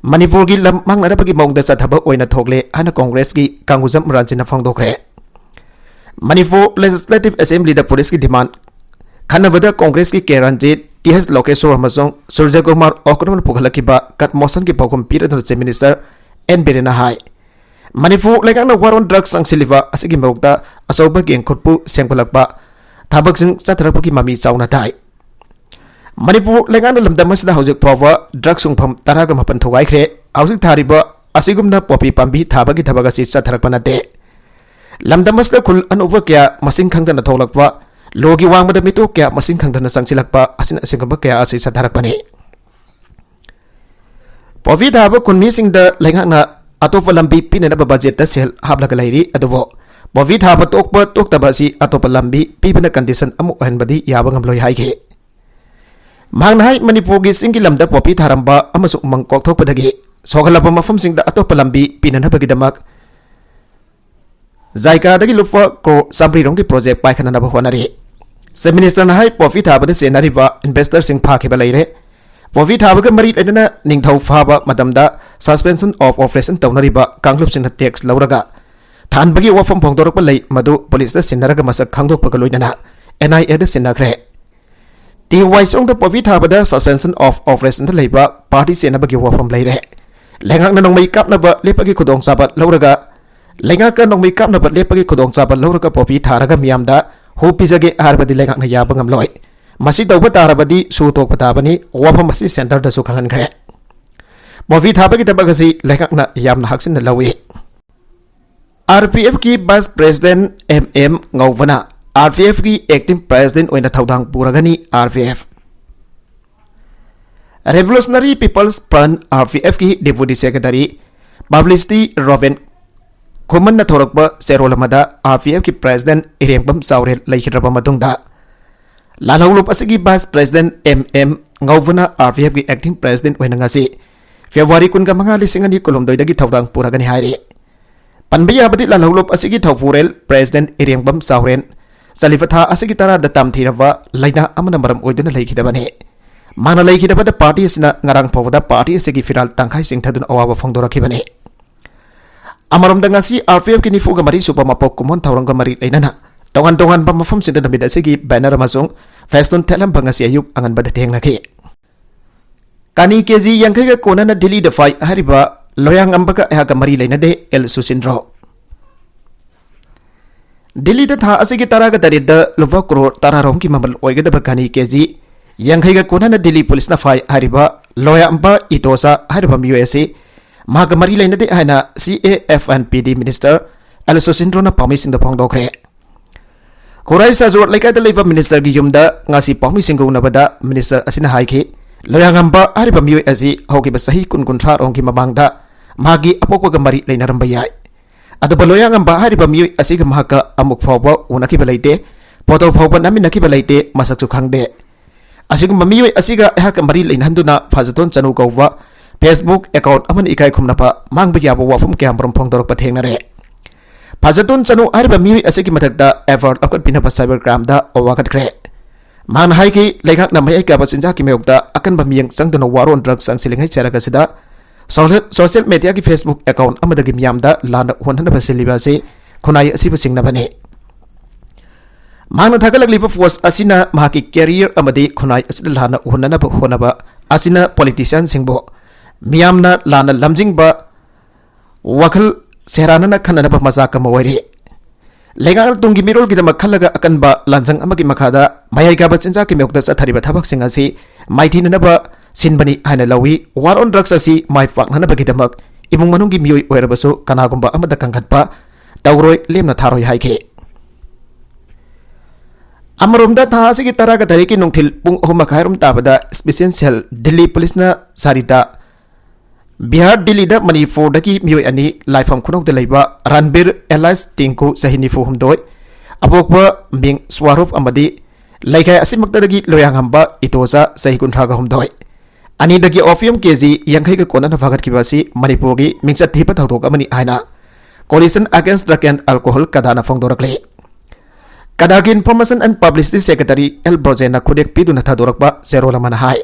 ꯃꯅꯤꯄꯨꯔꯒꯤ ꯂꯝ ꯃꯥꯡꯅꯅꯕꯒꯤ ꯃꯑꯣꯡꯗ ꯆꯠꯊꯕ ꯑꯣꯏꯅ ꯊꯣꯛꯂꯦ ꯍꯥꯏꯅ ꯀꯣꯡꯒ꯭ꯔꯦꯁꯀꯤ ꯀꯥꯡꯒꯨꯖꯝ ꯔꯟꯖꯤꯠꯅ ꯐꯣꯡꯗꯣꯛꯈ꯭ꯔꯦ꯫ ꯃꯅꯤꯄꯨꯔ ꯂꯦꯖꯤꯁꯂꯦꯇꯤꯚ ꯑꯦꯁꯦꯝꯕ꯭ꯂꯤꯗ ꯄꯨꯂꯤꯁꯀꯤ ꯗꯤꯃꯥꯟ ꯈꯟꯅꯕꯗ ꯀꯣꯡꯒ꯭ꯔꯦꯁꯀꯤ ꯀꯦ ꯔꯟꯖꯤꯠ, ꯇꯤ ꯑꯦꯁ ꯂꯣꯀꯦꯁꯣꯔ ꯑꯃꯁꯨꯡ ꯁꯨꯔꯖꯀꯨꯃꯥꯔ ꯑꯣꯀ꯭ꯔꯝꯅ ꯄꯨꯈꯠꯂꯛꯈꯤꯕ ꯀꯠ ꯃꯣꯁꯟꯒꯤ ꯄꯥꯎꯈꯨꯝ ꯄꯤꯔꯗꯨꯅ ꯆꯤꯐ ꯃꯤꯅꯤꯁꯇꯔ ꯑꯦꯟ ꯕꯤꯔꯦꯟꯅ ꯍꯥꯏ, ꯃꯅꯤꯄꯨꯔ ꯂꯩꯉꯥꯛꯅ ꯋꯥꯔꯣꯟ ꯗ꯭ꯔꯒ ꯆꯪꯁꯤꯜꯂꯤꯕ ꯑꯁꯤꯒꯤ ꯃꯍꯨꯠꯇ ꯑꯆꯧꯕ ꯒꯦꯡ ꯈꯨꯠꯄꯨ ꯁꯦꯝꯒꯠꯂꯛꯄ ꯊꯕꯛꯁꯤꯡ ꯆꯠꯊꯔꯛꯄꯒꯤ ꯃꯃꯤ ꯆꯥꯎꯅ ꯇꯥꯏ꯫ ꯃꯅꯤꯄꯨꯔ ꯂꯩꯉꯥꯛꯅ ꯂꯝꯗꯝ ꯑꯁꯤꯗ ꯍꯧꯖꯤꯛ ꯐꯥꯎꯕ ꯗ꯭ꯔꯒ ꯁꯨꯡꯐꯝ ꯇꯔꯥꯒ ꯃꯥꯄꯟ ꯊꯨꯒꯥꯏꯈ꯭ꯔꯦ꯫ ꯍꯧꯖꯤꯛ ꯊꯥꯔꯤꯕ ꯑꯁꯤꯒꯨꯝꯅ ꯄꯣꯄꯤ ꯄꯥꯝꯕꯤ ꯊꯥꯕꯒꯤ ꯊꯕꯛ ꯑꯁꯤ ꯆꯠꯊꯔꯛꯄ ꯅꯠꯇꯦ꯫ ꯂꯝꯗꯝ ꯑꯁꯤꯗ ꯈꯨꯜ ꯑꯅꯧꯕ ꯀꯌꯥ ꯃꯁꯤꯡ ꯈꯪꯗꯅ ꯊꯣꯛꯂꯛꯄ, ꯂꯣꯒꯤ ꯋꯥꯡꯃꯗ ꯃꯤꯇꯣꯞ ꯀꯌꯥ ꯃꯁꯤꯡ ꯈꯪꯗꯅ ꯆꯪꯁꯤꯜꯂꯛꯄ ꯑꯁꯤꯅ ꯑꯁꯤꯒꯨꯝꯕ ꯀꯌꯥ ꯑꯁꯤ ꯆꯠꯊꯔꯛꯄꯅꯤ꯫ ꯄꯣꯄꯤ ꯊꯥꯕ ꯈꯨꯟꯃꯤꯁꯤꯡꯗ ꯂꯩꯉꯥꯛꯅ ꯑꯇꯣꯞꯄ ꯂꯝꯕꯤ ꯄꯤꯅꯅꯕ ꯕꯖꯦꯠꯇ ꯁꯦꯜ ꯍꯥꯞꯂꯒ ꯂꯩꯔꯤ, ꯑꯗꯨꯕꯨ ꯄꯣꯄꯤ ꯊꯥꯕ ꯇꯣꯛꯄ ꯇꯣꯛꯇꯕ ꯑꯁꯤ ꯑꯇꯣꯞꯄ ꯂꯝꯕꯤ ꯄꯤꯕꯅ ꯀꯟꯗꯤꯁꯟ ꯑꯃ ꯑꯣꯏꯍꯟꯕꯗꯤ ꯌꯥꯕ ꯉꯝꯂꯣꯏ ꯍꯥꯏꯈꯤ꯫ ꯃꯍꯥꯛꯅ ꯍꯥꯏ, ꯃꯅꯤꯄꯨꯔꯒꯤ ꯆꯤꯡꯒꯤ ꯂꯝꯗ ꯄꯣꯄꯤ ꯊꯥꯔꯝꯕ ꯑꯃꯁꯨꯡ ꯎꯃꯪ ꯀꯣꯛꯊꯣꯛꯄꯗꯒꯤ ꯁꯣꯛꯍꯜꯂꯕ ꯃꯐꯝꯁꯤꯡꯗ ꯑꯇꯣꯞꯄ ꯂꯝꯕꯤ ꯄꯤꯅꯅꯕꯒꯤꯗꯃꯛ ꯖꯥꯏꯀꯥꯗꯒꯤ ꯂꯨꯄꯥ ꯀ꯭ꯔꯣꯔ ꯆꯥꯃꯔꯤ ꯔꯣꯝꯒꯤ ꯄ꯭ꯔꯣꯖꯦꯛ ꯄꯥꯏꯈꯠꯅꯅꯕ ꯍꯣꯠꯅꯔꯤ꯫ ꯆꯤꯐ ꯃꯤꯅꯤꯁꯇꯔꯅ ꯍꯥꯏ, ꯄꯣꯄꯤ ꯊꯥꯕꯗ ꯆꯦꯟꯅꯔꯤꯕ ꯏꯟꯚꯦꯁꯇꯔꯁꯤꯡ ꯐꯥꯈꯤꯕ ꯂꯩꯔꯦ꯫ ꯄꯣꯄꯤ ꯊꯥꯕꯒ ꯃꯔꯤ ꯂꯩꯅꯅ ꯅꯤꯡꯊꯧ ꯐꯥꯕ ꯃꯇꯝꯗ suspension of operation ꯇꯧꯅꯔꯤꯕ ꯀꯥꯡꯂꯨꯞꯁꯤꯡꯅ ꯇꯦꯛꯁ ꯂꯧꯔꯒ ꯊꯥꯟꯕꯒꯤ ꯋꯥꯐꯝ ꯐꯣꯡꯗꯣꯔꯛꯄ ꯂꯩ, ꯃꯗꯨ ꯄꯨꯂꯤꯁꯇ ꯁꯤꯟꯅꯔꯒ ꯃꯁꯛ ꯈꯪꯗꯣꯛꯄꯒ ꯂꯣꯏꯅꯅ ꯑꯦꯟ ꯑꯥꯏ ꯑꯦꯗ ꯁꯤꯟꯅꯈ꯭ꯔꯦ꯫ ꯇꯤ ꯋꯥꯏ ꯆꯣꯡꯗ ꯄꯣꯄꯤ ꯊꯥꯕꯗ suspension of operationꯗ ꯂꯩꯕ ꯄꯥꯔꯇꯤ ꯆꯦꯟꯅꯕꯒꯤ ꯋꯥꯐꯝ ꯂꯩꯔꯦ꯫ ꯂꯩꯉꯥꯛꯅ ꯅꯣꯡꯃꯩ ꯀꯥꯞꯅꯕ ꯂꯦꯞꯄꯒꯤ ꯈꯨꯗꯣꯡꯆꯥꯕ ꯂꯧꯔꯒ, ꯂꯩꯉꯥꯛꯀ ꯅꯣꯡꯃꯩ ꯀꯥꯞꯅꯕ ꯂꯦꯞꯄꯒꯤ ꯈꯨꯗꯣꯡꯆꯥꯕ ꯂꯧꯔꯒ ꯄꯣꯄꯤ ꯊꯥꯔꯒ ꯃꯤꯌꯥꯝꯗ ꯍꯨ ꯄꯤꯖꯒꯦ ꯍꯥꯏꯔꯕꯗꯤ ꯂꯩꯉꯥꯛꯅ ꯌꯥꯕ ꯉꯝꯂꯣꯏ꯫ ꯃꯁꯤ ꯇꯧꯕ ꯇꯥꯔꯕꯗꯤ ꯁꯨ ꯇꯣꯛꯄ ꯇꯥꯕꯅꯤ꯫ ꯋꯥꯐꯝ ꯑꯁꯤ ꯁꯦꯟꯇꯔꯗꯁꯨ ꯈꯪꯍꯟꯈ꯭ꯔꯦ꯫ ꯄꯣꯄꯤ ꯊꯥꯕꯒꯤ ꯊꯕꯛ ꯑꯁꯤ ꯂꯩꯉꯥꯛꯅ ꯌꯥꯝꯅ ꯍꯛꯆꯤꯟꯅ ꯂꯧꯏ꯫ ꯑꯥꯔ ꯄꯤ ꯑꯦꯐꯀꯤ ꯚꯥꯏꯁ ꯄ꯭ꯔꯦꯁꯤꯗꯦꯟꯠ ꯑꯦꯝ ꯑꯦꯝ ꯉꯧꯕꯅ ꯑꯥꯔ ꯄꯤ ꯑꯦꯐꯀꯤ ꯑꯦꯛꯇꯤꯡ ꯄ꯭ꯔꯦꯁꯤꯗꯦꯟꯠ ꯑꯣꯏꯅ ꯊꯧꯗꯥꯡ ꯄꯨꯔꯒꯅꯤ꯫ R P F, Revolutionary People's Front, R P ꯑꯦꯐꯀꯤ ꯗꯦꯄꯨꯇꯤ ꯁꯦꯀ꯭ꯔꯦꯇꯔꯤ ꯄꯕ꯭ꯂꯤꯁꯤꯇꯤ ꯔꯣꯕꯤꯟ ꯈꯨꯃꯟꯅ ꯊꯣꯔꯛꯄ ꯆꯦꯔꯣꯜ ꯑꯃꯗ ꯑꯥꯔ ꯄꯤ ꯑꯦꯐꯀꯤ ꯄ꯭ꯔꯦꯁꯤꯗꯦꯟꯠ ꯏꯔꯦꯡꯕꯝ ꯆꯥꯎꯔꯦꯜ ꯂꯩꯈꯤꯗ꯭ꯔꯕ ꯃꯇꯨꯡꯗ ꯂꯥꯜꯍꯧꯂꯨꯞ ꯑꯁꯤꯒꯤ ꯚꯥꯏꯁ ꯄ꯭ꯔꯦꯁꯤꯗꯦꯟꯠ ꯑꯦꯝ ꯑꯦꯝ ꯉꯧꯕꯅ ꯑꯥꯔ ꯄꯤ ꯑꯦꯐꯀꯤ ꯑꯦꯛꯇꯤꯡ ꯄ꯭ꯔꯦꯁꯤꯗꯦꯟꯠ ꯑꯣꯏꯅ ꯉꯁꯤ ꯐꯦꯕ꯭ꯔꯨꯋꯥꯔꯤ ꯀꯨꯟꯒ ꯃꯉꯥ, ꯂꯤꯁꯤꯡ ꯑꯅꯤ ꯀꯨꯟꯍꯨꯝꯗꯣꯏꯗꯒꯤ ꯊꯧꯗꯥꯡ ꯄꯨꯔꯒꯅꯤ ꯍꯥꯏꯔꯤ꯫ ꯄꯟꯕ ꯌꯥꯕꯗꯤ ꯂꯥꯜꯍꯧꯂꯨꯞ ꯑꯁꯤꯒꯤ ꯊꯧꯄꯨꯔꯦꯜ ꯄ꯭ꯔꯦꯁꯤꯗꯦꯟꯠ ꯏꯔꯦꯡꯕꯝ ꯆꯥꯎꯔꯦꯟ, ꯆꯠꯂꯤꯕ ꯊꯥ ꯑꯁꯤꯒꯤ ꯇꯔꯥꯗ ꯇꯝꯊꯤꯔꯕ ꯂꯥꯏꯅꯥ ꯑꯃꯅ ꯃꯔꯝ ꯑꯣꯏꯗꯨꯅ ꯂꯩꯈꯤꯗꯕꯅꯤ꯫ ꯃꯥꯅ ꯂꯩꯈꯤꯗꯕꯗ ꯄꯥꯔꯇꯤ ꯑꯁꯤꯅ ꯉꯔꯥꯡ ꯐꯥꯎꯕꯗ ꯄꯥꯔꯇꯤ ꯑꯁꯤꯒꯤ ꯐꯤꯔꯥꯜ ꯇꯪꯈꯥꯏ ꯆꯤꯡꯊꯗꯨꯅ ꯑꯋꯥꯕ ꯐꯣꯡꯗꯣꯔꯛꯈꯤꯕꯅꯤ꯫ ꯑꯃꯔꯣꯝꯗ, ꯉꯁꯤ RPFꯀꯤ ꯅꯤꯐꯨꯒ ꯃꯔꯤ ꯁꯨꯕ ꯃꯄꯣꯛ ꯀꯨꯝꯑꯣꯟ ꯊꯧꯔꯝꯒ ꯃꯔꯤ ꯂꯩꯅꯅ ꯇꯣꯉꯥꯟ ꯇꯣꯉꯥꯟꯕ ꯃꯐꯝꯁꯤꯡꯗ ꯅꯨꯃꯤꯠ ꯑꯁꯤꯒꯤ banner ꯑꯃꯁꯨꯡ ꯐꯦꯁꯇꯨꯟ ꯊꯦꯠꯂꯝꯕ ꯉꯁꯤ ꯑꯌꯨꯛ ꯑꯉꯟꯕꯗ ꯊꯦꯡꯅꯈꯤ꯫ ꯀꯥꯅꯤ ꯀꯦꯖꯤ ꯌꯥꯡꯈꯩꯒ ꯀꯣꯟꯅꯅ ꯗꯤꯜꯂꯤꯗ ꯐꯥꯏ ꯍꯥꯏꯔꯤꯕ ꯂꯣꯌꯥꯡ ꯑꯝꯕꯒ ꯑꯩꯍꯥꯛꯀ ꯃꯔꯤ ꯂꯩꯅꯗꯦ, ꯑꯦꯜ ꯁꯨꯁꯤꯟꯗ꯭ꯔꯣ꯫ ꯗꯤꯜꯂꯤꯗ ꯊꯥ ꯑꯁꯤꯒꯤ ꯇꯔꯥꯒ ꯇꯔꯦꯠꯇ ꯂꯨꯄꯥ ꯀ꯭ꯔꯣꯔ ꯇꯔꯥꯔꯣꯝꯒꯤ ꯃꯃꯜ ꯑꯣꯏꯒꯗꯕ ꯀꯥꯅꯤ ꯀꯦꯖꯤ ꯌꯥꯡꯈꯩꯒ ꯀꯣꯟꯅꯅ ꯗꯤꯜꯂꯤ ꯄꯨꯂꯤꯁꯅ ꯐꯥꯏ ꯍꯥꯏꯔꯤꯕ ꯂꯣꯌꯥꯝꯕ ꯏꯇꯣꯁꯥ ꯍꯥꯏꯔꯤꯕ ꯃꯤꯑꯣꯏ ꯑꯁꯤ ꯃꯍꯥꯛꯀ ꯃꯔꯤ ꯂꯩꯅꯗꯦ ꯍꯥꯏꯅ C A F and P D minister L ꯁꯨꯁꯤꯟꯗ꯭ꯔꯣꯅ ꯄꯥꯎꯃꯤꯁꯤꯡꯗ ꯐꯣꯡꯗꯣꯛꯈ꯭ꯔꯦ꯫ ꯈꯨꯔꯥꯏ ꯁꯥꯖꯣꯔ ꯂꯩꯀꯥꯏꯗ ꯂꯩꯕ ministerꯒꯤ ꯌꯨꯝꯗ ꯉꯁꯤ ꯄꯥꯎꯃꯤꯁꯤꯡꯒ ꯎꯅꯕꯗ minister ꯑꯁꯤꯅ ꯍꯥꯏꯈꯤ, ꯂꯣꯌꯥꯉꯝꯕ ꯍꯥꯏꯔꯤꯕ ꯃꯤꯑꯣꯏ ꯑꯁꯤ ꯍꯧꯈꯤꯕ ꯆꯍꯤ ꯀꯨꯟ ꯀꯨꯟꯊ꯭ꯔꯥ ꯔꯣꯝꯒꯤ ꯃꯃꯥꯡꯗ ꯃꯍꯥꯛꯀꯤ ꯑꯄꯣꯛꯄꯒ ꯃꯔꯤ ꯂꯩꯅꯔꯝꯕ ꯌꯥꯏ꯫ ꯑꯗꯨꯕꯨ ꯂꯣꯌꯥꯉꯝꯕ ꯍꯥꯏꯔꯤꯕ ꯃꯤꯑꯣꯏ ꯑꯁꯤꯒ ꯃꯍꯥꯛꯀ ꯑꯃꯨꯛ ꯐꯥꯎꯕ ꯎꯅꯈꯤꯕ ꯂꯩꯇꯦ, ꯐꯣꯇꯣ ꯐꯥꯎꯕ ꯅꯝꯃꯤꯟꯅꯈꯤꯕ ꯂꯩꯇꯦ, ꯃꯁꯛꯁꯨ ꯈꯪꯗꯦ꯫ ꯑꯁꯤꯒꯨꯝꯕ ꯃꯤꯑꯣꯏ ꯑꯁꯤꯒ ꯑꯩꯍꯥꯛꯀ ꯃꯔꯤ ꯂꯩꯅꯍꯟꯗꯨꯅ ꯐꯖꯇꯣꯟ ꯆꯅꯨ ꯀꯧꯕ Facebook account ꯑꯃꯅ ꯏꯀꯥꯏ ꯈꯨꯝꯅꯕ ꯃꯥꯡꯕ ꯌꯥꯕ ꯋꯥꯐꯝ ꯀꯌꯥꯃꯔꯨꯝ ꯐꯣꯡꯗꯣꯔꯛꯄ ꯊꯦꯡꯅꯔꯦ꯫ ꯐꯖꯇꯣꯟ ꯆꯅꯨ ꯍꯥꯏꯔꯤꯕ ꯃꯤꯑꯣꯏ ꯑꯁꯤꯒꯤ ꯃꯊꯛꯇ F I R ꯂꯧꯈꯠꯄꯤꯅꯕ cyber crimeꯗ ꯋꯥꯀꯠꯈ꯭ꯔꯦ꯫ ꯃꯍꯥꯛꯅ ꯍꯥꯏꯈꯤ, ꯂꯩꯉꯥꯛꯅ ꯃꯌꯥꯏ ꯀꯥꯕ ꯆꯤꯟꯖꯥꯛꯀꯤ ꯃꯥꯌꯣꯛꯇ ꯑꯀꯟꯕ ꯃꯤꯠꯌꯦꯡ ꯆꯪꯗꯨꯅ war on drugs ꯆꯪꯁꯤꯜꯂꯤꯉꯩ ꯆꯔꯛ ꯑꯁꯤꯗ social, social mediaꯒꯤ Facebook account ꯑꯃꯗꯒꯤ ꯃꯤꯌꯥꯝꯗ ꯂꯥꯟꯅ ꯎꯍꯟꯅꯕ ꯁꯤꯜꯂꯤꯕ ꯑꯁꯤ ꯈꯨꯟꯅꯥꯏ ꯑꯁꯤꯕꯨ ꯆꯤꯡꯅꯕꯅꯤ꯫ ꯃꯍꯥꯛꯅ ꯊꯥꯒꯠꯂꯛꯂꯤꯕ post ꯑꯁꯤꯅ ꯃꯍꯥꯛꯀꯤ career ꯑꯃꯗꯤ ꯈꯨꯟꯅꯥꯏ ꯑꯁꯤꯗ ꯂꯥꯟꯅ ꯎꯍꯟꯅꯅꯕ ꯍꯣꯠꯅꯕ ꯑꯁꯤꯅ politicianꯁꯤꯡꯕꯨ ꯃꯤꯌꯥꯝꯅ ꯂꯥꯟꯅ ꯂꯝꯖꯤꯡꯕ ꯋꯥꯈꯜ ꯁꯦꯔꯥꯟꯅꯅ ꯈꯟꯅꯅꯕ ꯃꯆꯥꯛ ꯑꯃ ꯑꯣꯏꯔꯤ꯫ ꯂꯩꯉꯥꯛꯅ ꯇꯨꯡꯒꯤ ꯃꯤꯔꯣꯜꯒꯤꯗꯃꯛ ꯈꯜꯂꯒ ꯑꯀꯟꯕ ꯂꯥꯟꯖꯪ ꯑꯃꯒꯤ ꯃꯈꯥꯗ ꯃꯌꯥꯏ ꯀꯥꯕ ꯆꯤꯟꯖꯥꯛꯀꯤ ꯃꯥꯌꯣꯛꯇ ꯆꯠꯊꯔꯤꯕ ꯊꯕꯛꯁꯤꯡ ꯑꯁꯤ ꯃꯥꯏꯊꯤꯅꯅꯕ ꯁꯤꯟꯕꯅꯤ ꯍꯥꯏꯅ ꯂꯧꯏ꯫ War on drugs ꯑꯁꯤ ꯃꯥꯏ ꯄꯥꯛꯅꯅꯕꯒꯤꯗꯃꯛ ꯏꯃꯨꯡ ꯃꯅꯨꯡꯒꯤ ꯃꯤꯑꯣꯏ ꯑꯣꯏꯔꯕꯁꯨ ꯀꯅꯥꯒꯨꯝꯕ ꯑꯃꯠꯇ ꯀꯟꯈꯠꯄ ꯇꯧꯔꯣꯏ, ꯂꯦꯝꯅ ꯊꯥꯔꯣꯏ ꯍꯥꯏꯈꯤ꯫ ꯑꯃꯔꯣꯝꯗ, ꯊꯥ ꯑꯁꯤꯒꯤ ꯇꯔꯥꯒ ꯇꯔꯦꯠꯀꯤ ꯅꯨꯡꯊꯤꯜ ꯄꯨꯡ ꯑꯍꯨꯝ ꯃꯈꯥꯏꯔꯣꯝ ꯇꯥꯕꯗ special cell ꯗꯤꯜꯂꯤ ꯄꯨꯂꯤꯁꯅ ꯁꯥꯔꯤꯇꯥ ꯕꯤꯍꯥꯔ ꯗꯤꯜꯂꯤꯗ ꯃꯅꯤꯄꯨꯔꯗꯒꯤ ꯃꯤꯑꯣꯏ ꯑꯅꯤ, ꯂꯥꯏꯐꯝ ꯈꯨꯅꯧꯗ ꯂꯩꯕ ꯔꯟꯕꯤꯔ alias ꯇꯤꯡꯀꯨ, ꯆꯍꯤ ꯅꯤꯐꯨ ꯍꯨꯝꯗꯣꯏ, ꯑꯄꯣꯛꯄ ꯃꯤꯡ ꯁ꯭ꯋꯥꯔꯨꯞ ꯑꯃꯗꯤ ꯂꯩꯀꯥꯏ ꯑꯁꯤꯃꯛꯇꯗꯒꯤ ꯂꯣꯌꯥꯉꯝꯕ ꯏꯇꯣꯆꯥ, ꯆꯍꯤ ꯀꯨꯟꯊ꯭ꯔꯥꯒ ꯍꯨꯝꯗꯣꯏ, ꯑꯅꯤꯗꯒꯤ opium ꯀꯦꯖꯤ ꯌꯥꯡꯈꯩꯒ ꯀꯣꯟꯅꯅ ꯐꯥꯒꯠꯈꯤꯕ ꯑꯁꯤ ꯃꯅꯤꯄꯨꯔꯒꯤ ꯃꯤꯡꯆꯠ ꯊꯤꯕ ꯊꯧꯗꯣꯛ ꯑꯃꯅꯤ ꯍꯥꯏꯅ Coalition Against Drug and Alcohol, ꯀꯗꯥꯅ ꯐꯣꯡꯗꯣꯔꯛꯂꯤ꯫ ꯀꯗꯥꯒꯤ Information and Publicity Secretary L ꯕ꯭ꯔꯣꯖꯦꯟꯅ ꯈꯨꯗꯦꯛ ꯄꯤꯗꯨꯅ ꯊꯥꯗꯣꯔꯛꯄ ꯆꯦꯔꯣꯜ ꯑꯃꯅ ꯍꯥꯏ꯫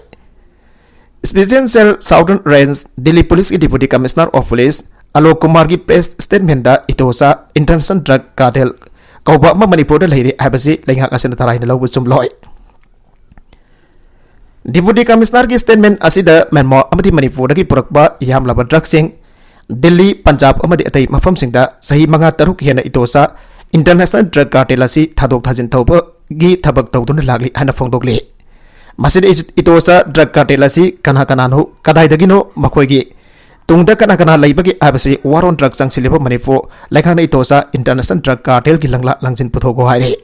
Special Cell Southern Range, Delhi Police ꯀꯤ Deputy Commissioner of Police Alok ꯀꯨꯃꯥꯔꯒꯤ press statement the ꯏꯇꯣꯆꯥ International Drug Cartel ꯀꯧꯕ ꯑꯃ ꯃꯅꯤꯄꯨꯔꯗ ꯂꯩꯔꯦ ꯍꯥꯏꯕꯁꯤ ꯂꯩꯉꯥꯛ ꯑꯁꯤꯅ ꯇꯔꯥꯏꯅ ꯂꯧꯕ ꯆꯨꯝꯂꯣꯏ꯫ Deputy Commissioner ꯒꯤ statement ꯑꯁꯤꯗ ꯃ꯭ꯌꯥꯟꯃꯥꯔ ꯑꯃꯗꯤ ꯃꯅꯤꯄꯨꯔꯗꯒꯤ ꯄꯨꯔꯛꯄ ꯌꯥꯝꯂꯕ drug ꯁꯤꯡ ꯗꯤꯜꯂꯤ, ꯄꯟꯖꯥꯕ ꯑꯃꯗꯤ ꯑꯇꯩ ꯃꯐꯝꯁꯤꯡꯗ ꯆꯍꯤ ꯃꯉꯥ ꯇꯔꯨꯛ ꯍꯦꯟꯅ ꯏꯇꯣꯆꯥ International Drug Cartel ꯑꯁꯤ ꯊꯥꯗꯣꯛ ꯊꯥꯖꯤꯟ ꯇꯧꯕꯒꯤ ꯊꯕꯛ ꯇꯧꯗꯨꯅ ꯂꯥꯛꯂꯤ ꯍꯥꯏꯅ ꯐꯣꯡꯗꯣꯛꯂꯤ꯫ ꯃꯁꯤꯗ ꯏ-, ꯏꯇꯣꯆꯥ drug cartel ꯑꯁꯤ ꯀꯅꯥ ꯀꯅꯥꯅꯣ, ꯀꯗꯥꯏꯗꯒꯤꯅꯣ, ꯃꯈꯣꯏꯒꯤ ꯇꯨꯡꯗ ꯀꯅꯥ ꯀꯅꯥ ꯂꯩꯕꯒꯦ ꯍꯥꯏꯕꯁꯤ war on drug ꯆꯪꯁꯤꯜꯂꯤꯕ ꯃꯅꯤꯄꯨꯔ ꯂꯩꯉꯥꯛꯅ ꯏꯇꯣꯆꯥ International Drug Cartel ꯒꯤ ꯂꯪꯂꯥ ꯂꯪꯖꯤꯟ ꯄꯨꯊꯣꯛꯎ ꯍꯥꯏꯔꯤ꯫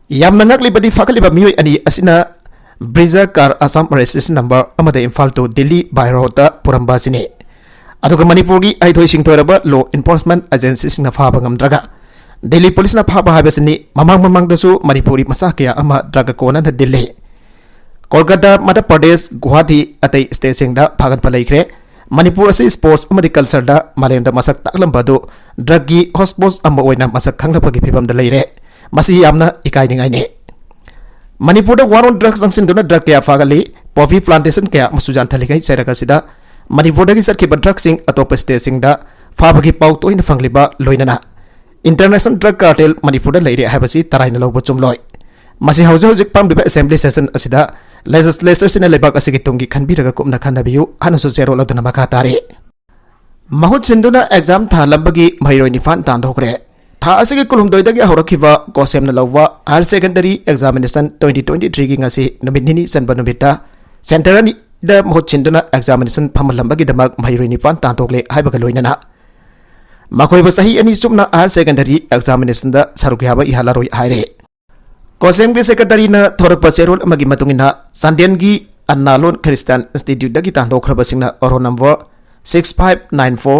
ꯌꯥꯝꯅ ꯉꯛꯂꯤꯕꯗꯤ, ꯐꯥꯒꯠꯂꯤꯕ ꯃꯤꯑꯣꯏ ꯑꯅꯤ ꯑꯁꯤꯅ Brezza car, Assam registration number ꯑꯃꯗ Imphal to Delhi by road ꯇ ꯄꯨꯔꯝꯕ ꯑꯁꯤꯅꯤ꯫ ꯑꯗꯨꯒ ꯃꯅꯤꯄꯨꯔꯒꯤ ꯍꯩꯊꯣꯏ ꯁꯤꯡꯊꯣꯏꯔꯕ law enforcement agency ꯁꯤꯡꯅ ꯐꯥꯕ ꯉꯝꯗ꯭ꯔꯒ ꯗꯤꯜꯂꯤ ꯄꯨꯂꯤꯁꯅ ꯐꯥꯕ ꯍꯥꯏꯕꯁꯤꯅꯤ꯫ ꯃꯃꯥꯡ ꯃꯃꯥꯡꯗꯁꯨ ꯃꯅꯤꯄꯨꯔꯤ ꯃꯆꯥ ꯀꯌꯥ ꯑꯃ drug ꯀꯣꯟꯅꯅ ꯗꯤꯜꯂꯤ, ꯀꯣꯜꯀꯇꯥ, ꯃꯙ꯭ꯌ ꯄ꯭ꯔꯗꯦꯁ, ꯒꯨꯋꯥꯍꯥꯇꯤ, ꯑꯇꯩ state ꯁꯤꯡꯗ ꯐꯥꯒꯠꯄ ꯂꯩꯈ꯭ꯔꯦ꯫ ꯃꯅꯤꯄꯨꯔ ꯑꯁꯤ sports ꯑꯃꯗꯤ culture ꯗ ꯃꯥꯂꯦꯝꯗ ꯃꯁꯛ ꯇꯥꯛꯂꯝꯕ ꯑꯗꯨ drug ꯀꯤ hotspot ꯑꯃ ꯑꯣꯏꯅ ꯃꯁꯛ ꯈꯪꯅꯕꯒꯤ ꯐꯤꯕꯝꯗ ꯂꯩꯔꯦ꯫ ꯃꯁꯤ ꯌꯥꯝꯅ ꯏꯀꯥꯏꯅꯤꯡꯉꯥꯏꯅꯤ꯫ ꯃꯅꯤꯄꯨꯔꯗ war on drug ꯆꯪꯁꯤꯟꯗꯨꯅ drug ꯀꯌꯥ ꯐꯥꯒꯠꯂꯤ꯫ Poppy plantation ꯀꯌꯥ ꯑꯃꯁꯨ ꯌꯥꯟꯊꯠꯂꯤꯉꯩ ꯆꯩꯔꯛ ꯑꯁꯤꯗ ꯃꯅꯤꯄꯨꯔꯗꯒꯤ ꯆꯠꯈꯤꯕ drug ꯁꯤꯡ ꯑꯇꯣꯞꯄ state ꯁꯤꯡꯗ ꯐꯥꯕꯒꯤ ꯄꯥꯎ ꯇꯣꯏꯅ ꯐꯪꯂꯤꯕ ꯂꯣꯏꯅꯅ International Drug Cartel ꯃꯅꯤꯄꯨꯔꯗ ꯂꯩꯔꯦ ꯍꯥꯏꯕꯁꯤ ꯇꯔꯥꯏꯅ ꯂꯧꯕ ꯆꯨꯝꯂꯣꯏ꯫ ꯃꯁꯤ ꯍꯧꯖꯤꯛ ꯍꯧꯖꯤꯛ ꯄꯥꯝꯂꯤꯕ assembly session ꯑꯁꯤꯗ legislature ꯁꯤꯅ ꯂꯩꯕꯥꯛ ꯑꯁꯤꯒꯤ ꯇꯨꯡꯒꯤ ꯈꯟꯕꯤꯔꯒ ꯀꯨꯞꯅ ꯈꯟꯅꯕꯤꯌꯨ ꯍꯥꯏꯅꯁꯨ ꯆꯦꯔꯣꯜ ꯑꯗꯨꯅ ꯃꯈꯥ ꯇꯥꯔꯤ꯫ ꯃꯍꯨꯠ ꯁꯤꯟꯗꯨꯅ exam ꯊꯥꯍꯜꯂꯝꯕꯒꯤ ꯃꯍꯩꯔꯣꯏ ꯅꯤꯄꯥꯟ ꯇꯥꯟꯊꯣꯛꯈ꯭ꯔꯦ꯫ ꯊꯥ ꯑꯁꯤꯒꯤ ꯀꯨꯟꯍꯨꯝꯗꯣꯏꯗꯒꯤ ꯍꯧꯔꯛꯈꯤꯕ ꯀꯣꯁꯦꯝꯅ ꯂꯧꯕ higher secondary examination twenty twenty-three ꯒꯤ ꯉꯁꯤ ꯅꯨꯃꯤꯠ ꯅꯤꯅꯤ ꯆꯟꯕ ꯅꯨꯃꯤꯠꯇ centre ꯑꯅꯤꯗ ꯃꯍꯨꯠ ꯁꯤꯟꯗꯨꯅ examination ꯐꯝꯍꯜꯂꯝꯕꯒꯤꯗꯃꯛ ꯃꯍꯩꯔꯣꯏ ꯅꯤꯄꯥꯟ ꯇꯥꯟꯊꯣꯛꯂꯦ ꯍꯥꯏꯕꯒ ꯂꯣꯏꯅꯅ ꯃꯈꯣꯏꯕꯨ ꯆꯍꯤ ꯑꯅꯤ ꯆꯨꯞꯅ higher secondary examination ꯗ ꯁꯔꯨꯛ ꯌꯥꯕ ꯌꯥꯍꯜꯂꯔꯣꯏ ꯍꯥꯏꯔꯦ꯫ ꯀꯣꯁꯦꯝꯒꯤ secretary ꯅ ꯊꯣꯔꯛꯄ ꯆꯦꯔꯣꯜ ꯑꯃꯒꯤ ꯃꯇꯨꯡ ꯏꯟꯅ, ꯆꯥꯟꯗꯦꯜꯒꯤ ꯑꯟꯅꯥꯂꯣꯟ Christian Institute ꯗꯒꯤ ꯇꯥꯟꯊꯣꯛꯈ꯭ꯔꯕꯁꯤꯡꯅ roll number six five nine four,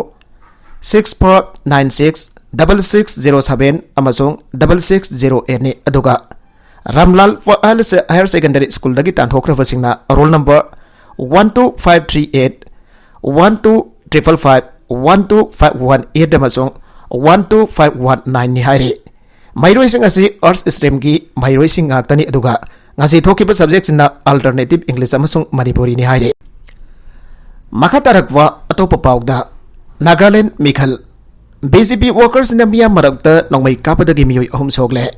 six four nine six, double six zero seven ꯑꯃꯁꯨꯡ double six zero eight ꯅꯤ꯫ ꯑꯗꯨꯒ ꯔꯥꯝꯂꯥꯜ ꯍꯥꯌꯔ ꯁꯦꯀꯦꯟꯗꯔꯤ ꯁ꯭ꯀꯨꯜꯗꯒꯤ ꯇꯥꯟꯊꯣꯛꯈ꯭ꯔꯕꯁꯤꯡꯅ roll number one two five three eight, one two triple five, one two five one eight ꯑꯃꯁꯨꯡ one two five one nine ꯅꯤ ꯍꯥꯏꯔꯤ꯫ ꯃꯍꯩꯔꯣꯏꯁꯤꯡ ꯑꯁꯤ arts streamꯒꯤ ꯃꯍꯩꯔꯣꯏꯁꯤꯡ ꯉꯥꯛꯇꯅꯤ, ꯑꯗꯨꯒ ꯉꯁꯤ ꯊꯣꯛꯈꯤꯕ subjectꯁꯤꯅ alternative English ꯑꯃꯁꯨꯡ ꯃꯅꯤꯄꯨꯔꯤꯅꯤ ꯍꯥꯏꯔꯤ꯫ ꯃꯈꯥ ꯇꯥꯔꯛꯄ ꯑꯇꯣꯞꯄ ꯄꯥꯎꯗ, ꯅꯥꯒꯥꯂꯦꯟꯗ ꯃꯤꯈꯜ꯫ BJP workersꯁꯤꯡꯅ ꯃꯤꯌꯥꯝ ꯃꯔꯛꯇ ꯅꯣꯡꯃꯩ ꯀꯥꯞꯄꯗꯒꯤ ꯃꯤꯑꯣꯏ ꯑꯍꯨꯝ ꯁꯣꯛꯂꯦ꯫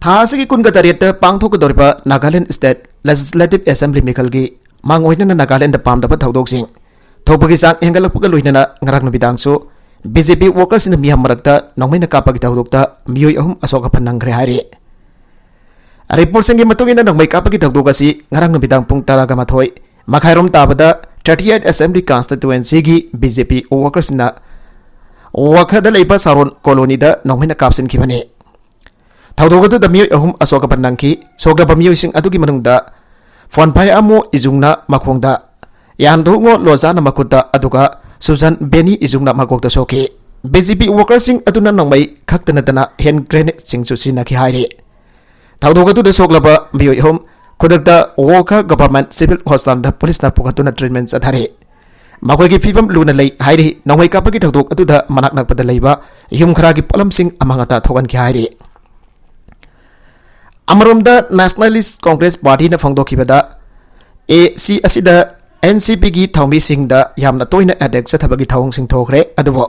ꯊꯥ ꯑꯁꯤꯒꯤ ꯀꯨꯟꯒ ꯇꯔꯦꯠꯇ ꯄꯥꯡꯊꯣꯛꯀꯗꯧꯔꯤꯕ ꯅꯥꯒꯥꯂꯦꯟꯗ State Legislative Assembly ꯃꯤꯈꯜꯒꯤ ꯃꯥꯡꯑꯣꯏꯅꯅ ꯅꯥꯒꯥꯂꯦꯟꯗ ꯄꯥꯝꯗꯕ ꯊꯧꯗꯣꯛꯁꯤꯡ ꯊꯣꯛꯄꯒꯤ ꯆꯥꯡ ꯍꯦꯟꯒꯠꯂꯛꯄꯒ ꯂꯣꯏꯅꯅ ꯉꯔꯥꯡ ꯅꯨꯃꯤꯗꯥꯡꯁꯨ BJP workersꯁꯤꯡꯅ ꯃꯤꯌꯥꯝ ꯃꯔꯛꯇ ꯅꯣꯡꯃꯩꯅ ꯀꯥꯞꯄꯒꯤ ꯊꯧꯗꯣꯛꯇ ꯃꯤꯑꯣꯏ ꯑꯍꯨꯝ ꯑꯁꯣꯛ ꯑꯄꯟ ꯅꯪꯈ꯭ꯔꯦ ꯍꯥꯏꯔꯤ꯫ Reportꯁꯤꯡꯒꯤ ꯃꯇꯨꯡ ꯏꯟꯅ, ꯅꯣꯡꯃꯩ ꯀꯥꯞꯄꯒꯤ ꯊꯧꯗꯣꯛ ꯑꯁꯤ ꯉꯔꯥꯡ ꯅꯨꯃꯤꯗꯥꯡ ꯄꯨꯡ ꯇꯔꯥꯒ ꯃꯥꯊꯣꯏ ꯃꯈꯥꯏꯔꯣꯝ ꯇꯥꯕꯗ thirty eight Assembly Constituencyꯒꯤ BJP workersꯁꯤꯡꯅ ꯋꯥꯈꯗ ꯂꯩꯕ ꯁꯥꯔꯣꯟ colonyꯗ ꯅꯣꯡꯃꯩꯅ ꯀꯥꯞꯁꯤꯟꯈꯤꯕꯅꯤ꯫ ꯊꯧꯗꯣꯛ ꯑꯗꯨꯗ ꯃꯤꯑꯣꯏ ꯑꯍꯨꯝ ꯑꯁꯣꯛ ꯑꯄꯟ ꯅꯪꯈꯤ꯫ ꯁꯣꯛꯂꯕ ꯃꯤꯑꯣꯏꯁꯤꯡ ꯑꯗꯨꯒꯤ ꯃꯅꯨꯡꯗ ꯐꯣꯟꯐꯥꯏ ꯑꯃꯣ ꯏꯖꯨꯡꯅ ꯃꯈꯣꯡꯗ, ꯌꯥꯟꯗꯣꯉꯣ ꯂꯣꯖꯥꯅ ꯃꯈꯨꯠꯇ, ꯑꯗꯨꯒ ꯁꯨꯖꯥꯟ ꯕꯦꯅꯤ ꯏꯖꯨꯡꯅ ꯃꯀꯣꯛꯇ ꯁꯣꯛꯈꯤ꯫ BJP workerꯁꯤꯡ ꯑꯗꯨꯅ ꯅꯣꯡꯃꯩ ꯈꯛꯇ ꯅꯠꯇꯅ hand grenadeꯁꯤꯡꯁꯨ ꯁꯤꯖꯤꯟꯅꯈꯤ ꯍꯥꯏꯔꯤ꯫ ꯊꯧꯗꯣꯛ ꯑꯗꯨꯗ ꯁꯣꯛꯂꯕ ꯃꯤꯑꯣꯏ ꯑꯍꯨꯝ ꯈꯨꯗꯛꯇ ꯋꯣꯈꯥ Government Civil Hospitalꯗ ꯄꯨꯂꯤꯁꯅ ꯄꯨꯈꯠꯇꯨꯅ treatment ꯆꯠꯊꯔꯤ꯫ ꯃꯈꯣꯏꯒꯤ ꯐꯤꯕꯝ ꯂꯨꯅ ꯂꯩ ꯍꯥꯏꯔꯤ꯫ ꯅꯣꯡꯃꯩ ꯀꯥꯞꯄꯒꯤ ꯊꯧꯗꯣꯛ ꯑꯗꯨꯗ ꯃꯅꯥꯛ ꯅꯛꯄꯗ ꯂꯩꯕ ꯌꯨꯝ ꯈꯔꯒꯤ ꯄꯣꯠꯂꯝꯁꯤꯡ ꯑꯃꯥꯡ ꯑꯇꯥ ꯊꯣꯛꯍꯟꯈꯤ ꯍꯥꯏꯔꯤ꯫ ꯑꯃꯔꯣꯝꯗ, Nationalist Congress Partyꯅ ꯐꯣꯡꯗꯣꯛꯈꯤꯕꯗ, ꯑꯦꯁꯤ ꯑꯁꯤꯗ NCPꯒꯤ ꯊꯧꯃꯤꯁꯤꯡꯗ ꯌꯥꯝꯅ ꯇꯣꯏꯅ attack ꯆꯠꯊꯕꯒꯤ ꯊꯧꯑꯣꯡꯁꯤꯡ ꯊꯣꯛꯈ꯭ꯔꯦ, ꯑꯗꯨꯕꯨ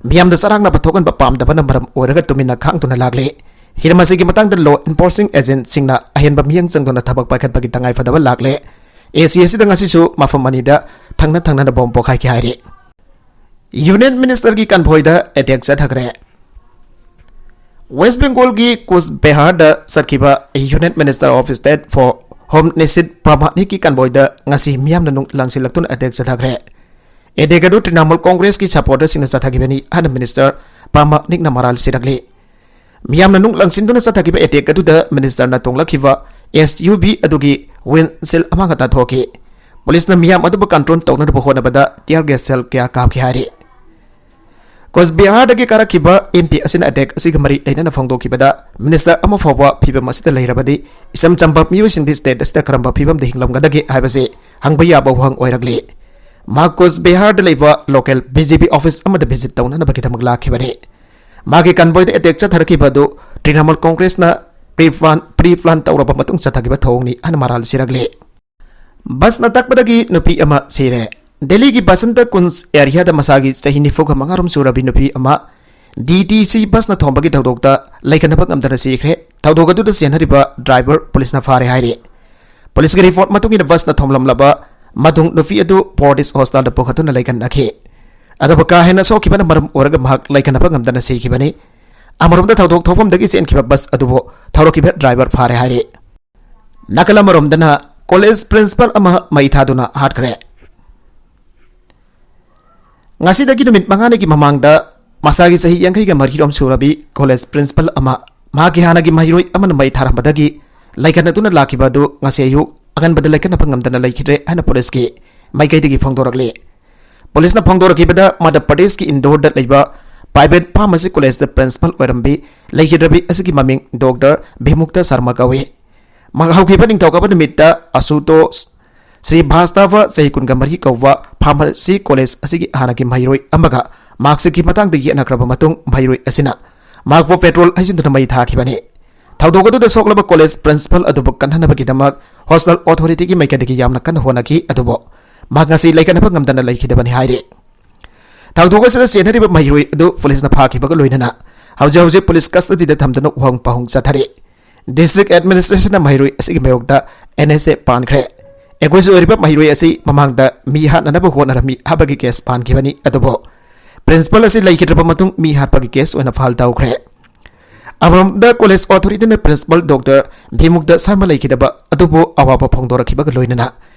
ꯃꯤꯌꯥꯝꯗ ꯆꯔꯥꯡꯅꯕ ꯊꯣꯛꯍꯟꯕ ꯄꯥꯝꯗꯕꯅ ꯃꯔꯝ ꯑꯣꯏꯔꯒ ꯇꯨꯃꯤꯟꯅ ꯈꯥꯡꯗꯨꯅ ꯂꯥꯛꯂꯤ꯫ ꯍꯤꯔꯝ ꯑꯁꯤꯒꯤ ꯃꯇꯥꯡꯗ law enforcing agentꯁꯤꯡꯅ ꯑꯍꯦꯟꯕ ꯃꯤꯠꯌꯦꯡ ꯆꯪꯗꯨꯅ ꯊꯕꯛ ꯄꯥꯏꯈꯠꯄꯒꯤ ꯇꯉꯥꯏ ꯐꯗꯕ ꯂꯥꯛꯂꯦ꯫ ꯑꯦꯁꯤ ꯑꯁꯤꯗ ꯉꯁꯤꯁꯨ ꯃꯐꯝ ꯑꯅꯤꯗ ꯊꯪꯅ ꯊꯪꯅꯅ bomb ꯄꯣꯈꯥꯏꯈꯤ ꯍꯥꯏꯔꯤ꯫ Union Ministerꯒꯤ convoyꯗ attack ꯆꯠꯊꯈ꯭ꯔꯦ꯫ West Bengalꯒꯤ ꯀꯨꯆ ꯕꯤꯍꯥꯔꯗ ꯆꯠꯈꯤꯕ Union Minister of State for Home ꯅꯤꯁꯤꯠ ꯄ꯭ꯔꯥꯃꯥꯅꯤꯛꯀꯤ convoyꯗ ꯉꯁꯤ ꯃꯤꯌꯥꯝꯅ ꯅꯨꯡ ꯂꯪꯁꯤꯜꯂꯛꯇꯨꯅ attack ꯆꯠꯊꯈ꯭ꯔꯦ꯫ Attack ꯑꯗꯨ ꯇ꯭ꯔꯤꯅꯥꯃꯨꯜ ꯀꯣꯡꯒ꯭ꯔꯦꯁꯀꯤ supporterꯁꯤꯡꯅ ꯆꯠꯊꯈꯤꯕꯅꯤ ꯍꯥꯏꯅ Minister ꯄ꯭ꯔꯥꯃꯥꯅꯤꯛꯅ ꯃꯔꯥꯜ ꯁꯤꯔꯛꯂꯤ꯫ ꯃꯤꯌꯥꯝꯅ ꯅꯨꯡ ꯂꯪꯁꯤꯟꯗꯨꯅ ꯆꯠꯊꯈꯤꯕ attack ꯑꯗꯨꯗ ministerꯅ ꯇꯣꯡꯂꯛꯈꯤꯕ SUV ꯑꯗꯨꯒꯤ windshield ꯑꯃꯥꯡ ꯑꯇꯥ ꯊꯣꯛꯈꯤ꯫ ꯄꯨꯂꯤꯁꯅ ꯃꯤꯌꯥꯝ ꯑꯗꯨꯕꯨ control ꯇꯧꯅꯅꯕ ꯍꯣꯠꯅꯕꯗ tear gas shell ꯀꯌꯥ ꯀꯥꯞꯈꯤ ꯍꯥꯏꯔꯤ꯫ ꯀꯨꯆ ꯕꯤꯍꯥꯔꯗꯒꯤ ꯀꯥꯔꯛꯈꯤꯕ MP ꯑꯁꯤꯅ attack ꯑꯁꯤꯒ ꯃꯔꯤ ꯂꯩꯅꯅ ꯐꯣꯡꯗꯣꯛꯈꯤꯕꯗ, minister ꯑꯃ ꯐꯥꯎꯕ ꯐꯤꯕꯝ ꯑꯁꯤꯗ ꯂꯩꯔꯕꯗꯤ ꯏꯆꯝ ꯆꯝꯕ ꯃꯤꯑꯣꯏꯁꯤꯡꯗꯤ state ꯑꯁꯤꯗ ꯀꯔꯝꯕ ꯐꯤꯕꯝꯗ ꯍꯤꯡꯂꯝꯒꯗꯒꯦ ꯍꯥꯏꯕꯁꯤ ꯍꯪꯕ ꯌꯥꯕ ꯋꯥꯍꯪ ꯑꯣꯏꯔꯛꯂꯤ꯫ ꯃꯍꯥꯛ ꯀꯨꯆ ꯕꯤꯍꯥꯔꯗ ꯂꯩꯕ local BJP office ꯑꯃꯗ visit ꯇꯧꯅꯅꯕꯒꯤꯗꯃꯛ ꯂꯥꯛꯈꯤꯕꯅꯤ꯫ ꯃꯥꯒꯤ convoy ꯗ attack ꯆꯠꯊꯔꯛꯈꯤꯕ ꯑꯗꯨ Trinamool ꯀꯣꯡꯒ꯭ꯔꯦꯁꯅ pre plan, pre plan ꯇꯧꯔꯕ ꯃꯇꯨꯡ ꯆꯠꯊꯈꯤꯕ ꯊꯧꯑꯣꯡꯅꯤ ꯍꯥꯏꯅ ꯃꯔꯥꯜ ꯁꯤꯔꯛꯂꯤ꯫ Bus ꯅ ꯇꯛꯄꯗꯒꯤ ꯅꯨꯄꯤ ꯑꯃ ꯁꯤꯔꯦ꯫ ꯗꯦꯜꯂꯤꯒꯤ ꯕꯁꯟꯇ ꯀꯨꯟꯖ area ꯗ ꯃꯁꯥꯒꯤ ꯆꯍꯤ ꯅꯤꯐꯨꯒ ꯃꯉꯥ ꯔꯣꯝ ꯁꯨꯔꯕꯤ ꯅꯨꯄꯤ ꯑꯃ D T C bus ꯅ ꯊꯣꯝꯕꯒꯤ ꯊꯧꯗꯣꯛꯇ ꯂꯩꯈꯠꯅꯕ ꯉꯝꯗꯅ ꯁꯤꯈ꯭ꯔꯦ꯫ ꯊꯧꯗꯣꯛ ꯑꯗꯨꯗ ꯆꯦꯟꯅꯔꯤꯕ driver ꯄꯨꯂꯤꯁꯅ ꯐꯥꯔꯦ ꯍꯥꯏꯔꯤ꯫ ꯄꯨꯂꯤꯁꯀꯤ report ꯃꯇꯨꯡ ꯏꯟꯅ bus ꯅ ꯊꯣꯝꯂꯝꯂꯕ ꯃꯇꯨꯡ ꯅꯨꯄꯤ ꯑꯗꯨ Fortis hospital ꯗ ꯄꯨꯈꯠꯇꯨꯅ ꯂꯩꯈꯠꯅꯈꯤ꯫ ꯑꯗꯨꯕꯨ ꯀꯥ ꯍꯦꯟꯅ ꯁꯣꯛꯈꯤꯕꯅ ꯃꯔꯝ ꯑꯣꯏꯔꯒ ꯃꯍꯥꯛ ꯂꯩꯈꯠꯅꯕ ꯉꯝꯗꯅ ꯁꯤꯈꯤꯕꯅꯤ꯫ ꯑꯃꯔꯣꯝꯗ ꯊꯧꯗꯣꯛ ꯊꯣꯛꯐꯝꯗꯒꯤ ꯆꯦꯟꯈꯤꯕ bus ꯑꯗꯨꯕꯨ ꯊꯧꯔꯛꯈꯤꯕ driver ꯐꯥꯔꯦ ꯍꯥꯏꯔꯤ꯫ ꯅꯥꯀꯜ ꯑꯃꯔꯣꯝꯗꯅ college principal ꯑꯃ ꯃꯩ ꯊꯥꯗꯨꯅ ꯍꯥꯠꯈ꯭ꯔꯦ꯫ ꯉꯁꯤꯗꯒꯤ ꯅꯨꯃꯤꯠ ꯃꯉꯥꯅꯤꯒꯤ ꯃꯃꯥꯡꯗ ꯃꯁꯥꯒꯤ ꯆꯍꯤ ꯌꯥꯡꯈꯩꯒ ꯃꯔꯤꯔꯣꯝ ꯁꯨꯔꯕꯤ college principal ꯑꯃ ꯃꯍꯥꯛꯀꯤ ꯍꯥꯟꯅꯒꯤ ꯃꯍꯩꯔꯣꯏ ꯑꯃꯅ ꯃꯩ ꯊꯥꯔꯝꯕꯗꯒꯤ ꯂꯩꯈꯠꯅꯗꯨꯅ ꯂꯥꯛꯈꯤꯕ ꯑꯗꯨ ꯉꯁꯤ ꯑꯌꯨꯛ ꯑꯉꯟꯕꯗ ꯂꯩꯈꯠꯅꯕ ꯉꯝꯗꯅ ꯂꯩꯈꯤꯗ꯭ꯔꯦ ꯍꯥꯏꯅ ꯄꯨꯂꯤꯁꯀꯤ ꯃꯥꯏꯀꯩꯗꯒꯤ ꯐꯣꯡꯗꯣꯔꯛꯂꯤ꯫ ꯄꯨꯂꯤꯁꯅ ꯐꯣꯡꯗꯣꯔꯛꯈꯤꯕꯗ ꯃꯙ꯭ꯌ ꯄ꯭ꯔꯗꯦꯁꯀꯤ ꯏꯟꯗꯣꯔꯗ ꯂꯩꯕ private pharmacy college ꯇ principal ꯑꯣꯏꯔꯝꯕꯤ ꯂꯩꯈꯤꯗ꯭ꯔꯕꯤ ꯑꯁꯤꯒꯤ ꯃꯃꯤꯡ ꯗꯣꯛꯇꯔ ꯚꯤꯃꯨꯛꯇ ꯁꯔꯃ ꯀꯧꯏ꯫ ꯃꯍꯥꯛ ꯍꯧꯈꯤꯕ ꯅꯤꯡꯊꯧꯀꯥꯕ ꯅꯨꯃꯤꯠꯇ ꯑꯁꯨꯇꯣꯁ ꯁ꯭ꯔꯤꯚꯥꯁꯇꯚ, ꯆꯍꯤ ꯀꯨꯟꯒ ꯃꯔꯤ ꯀꯧꯕ, pharmacy college ꯑꯁꯤꯒꯤ ꯍꯥꯟꯅꯒꯤ ꯃꯍꯩꯔꯣꯏ ꯑꯃꯒ ꯃꯍꯥꯛꯁꯤꯒꯤ ꯃꯇꯥꯡꯗ ꯌꯦꯠꯅꯈ꯭ꯔꯕ ꯃꯇꯨꯡ ꯃꯍꯩꯔꯣꯏ ꯑꯁꯤꯅ ꯃꯍꯥꯛꯄꯨ petrol ꯍꯩꯖꯤꯟꯗꯨꯅ ꯃꯩ ꯊꯥꯈꯤꯕꯅꯤ꯫ ꯊꯧꯗꯣꯛ ꯑꯗꯨꯗ ꯁꯣꯛꯂꯕ college principal ꯑꯗꯨꯕꯨ ꯀꯟꯅꯅꯕꯒꯤꯗꯃꯛ hospital authority ꯒꯤ ꯃꯥꯏꯀꯩꯗꯒꯤ ꯌꯥꯝꯅ ꯀꯟꯅ ꯍꯣꯠꯅꯈꯤ, ꯑꯗꯨꯕꯨ ꯃꯍꯥꯛ ꯉꯁꯤ ꯂꯩꯈꯠꯅꯕ ꯉꯝꯗꯅ ꯂꯩꯈꯤꯗꯕꯅꯤ ꯍꯥꯏꯔꯤ꯫ ꯊꯧꯗꯣꯛ ꯑꯁꯤꯗ ꯆꯦꯟꯅꯔꯤꯕ ꯃꯍꯩꯔꯣꯏ ꯑꯗꯨ ꯄꯨꯂꯤꯁꯅ ꯐꯥꯈꯤꯕꯒ ꯂꯣꯏꯅꯅ ꯍꯧꯖꯤꯛ ꯍꯧꯖꯤꯛ police custody ꯗ ꯊꯝꯗꯨꯅ ꯋꯥꯍꯪ ꯄꯥꯎꯍꯪ ꯆꯠꯊꯔꯤ꯫ District administration ꯅ ꯃꯍꯩꯔꯣꯏ ꯑꯁꯤꯒꯤ ꯃꯥꯌꯣꯛꯇ N S A ꯄꯥꯟꯈ꯭ꯔꯦ꯫ Accused ꯑꯣꯏꯔꯤꯕ ꯃꯍꯩꯔꯣꯏ ꯑꯁꯤ ꯃꯃꯥꯡꯗ ꯃꯤ ꯍꯥꯠꯅꯅꯕ ꯍꯣꯠꯅꯔꯝꯃꯤ ꯍꯥꯏꯕꯒꯤ case ꯄꯥꯟꯈꯤꯕꯅꯤ, ꯑꯗꯨꯕꯨ principal ꯑꯁꯤ ꯂꯩꯈꯤꯗ꯭ꯔꯕ ꯃꯇꯨꯡ ꯃꯤ ꯍꯥꯠꯄꯒꯤ case ꯑꯣꯏꯅ file ꯇꯧꯈ꯭ꯔꯦ꯫ ꯑꯃꯔꯣꯝꯗ college authority ꯅ principal ꯗꯣꯛꯇꯔ ꯚꯤꯃꯨꯛꯇ ꯁꯔꯃ ꯂꯩꯈꯤꯗꯕ ꯑꯗꯨꯕꯨ ꯑꯋꯥꯕ ꯐꯣꯡꯗꯣꯔꯛꯈꯤꯕꯒ ꯂꯣꯏꯅꯅ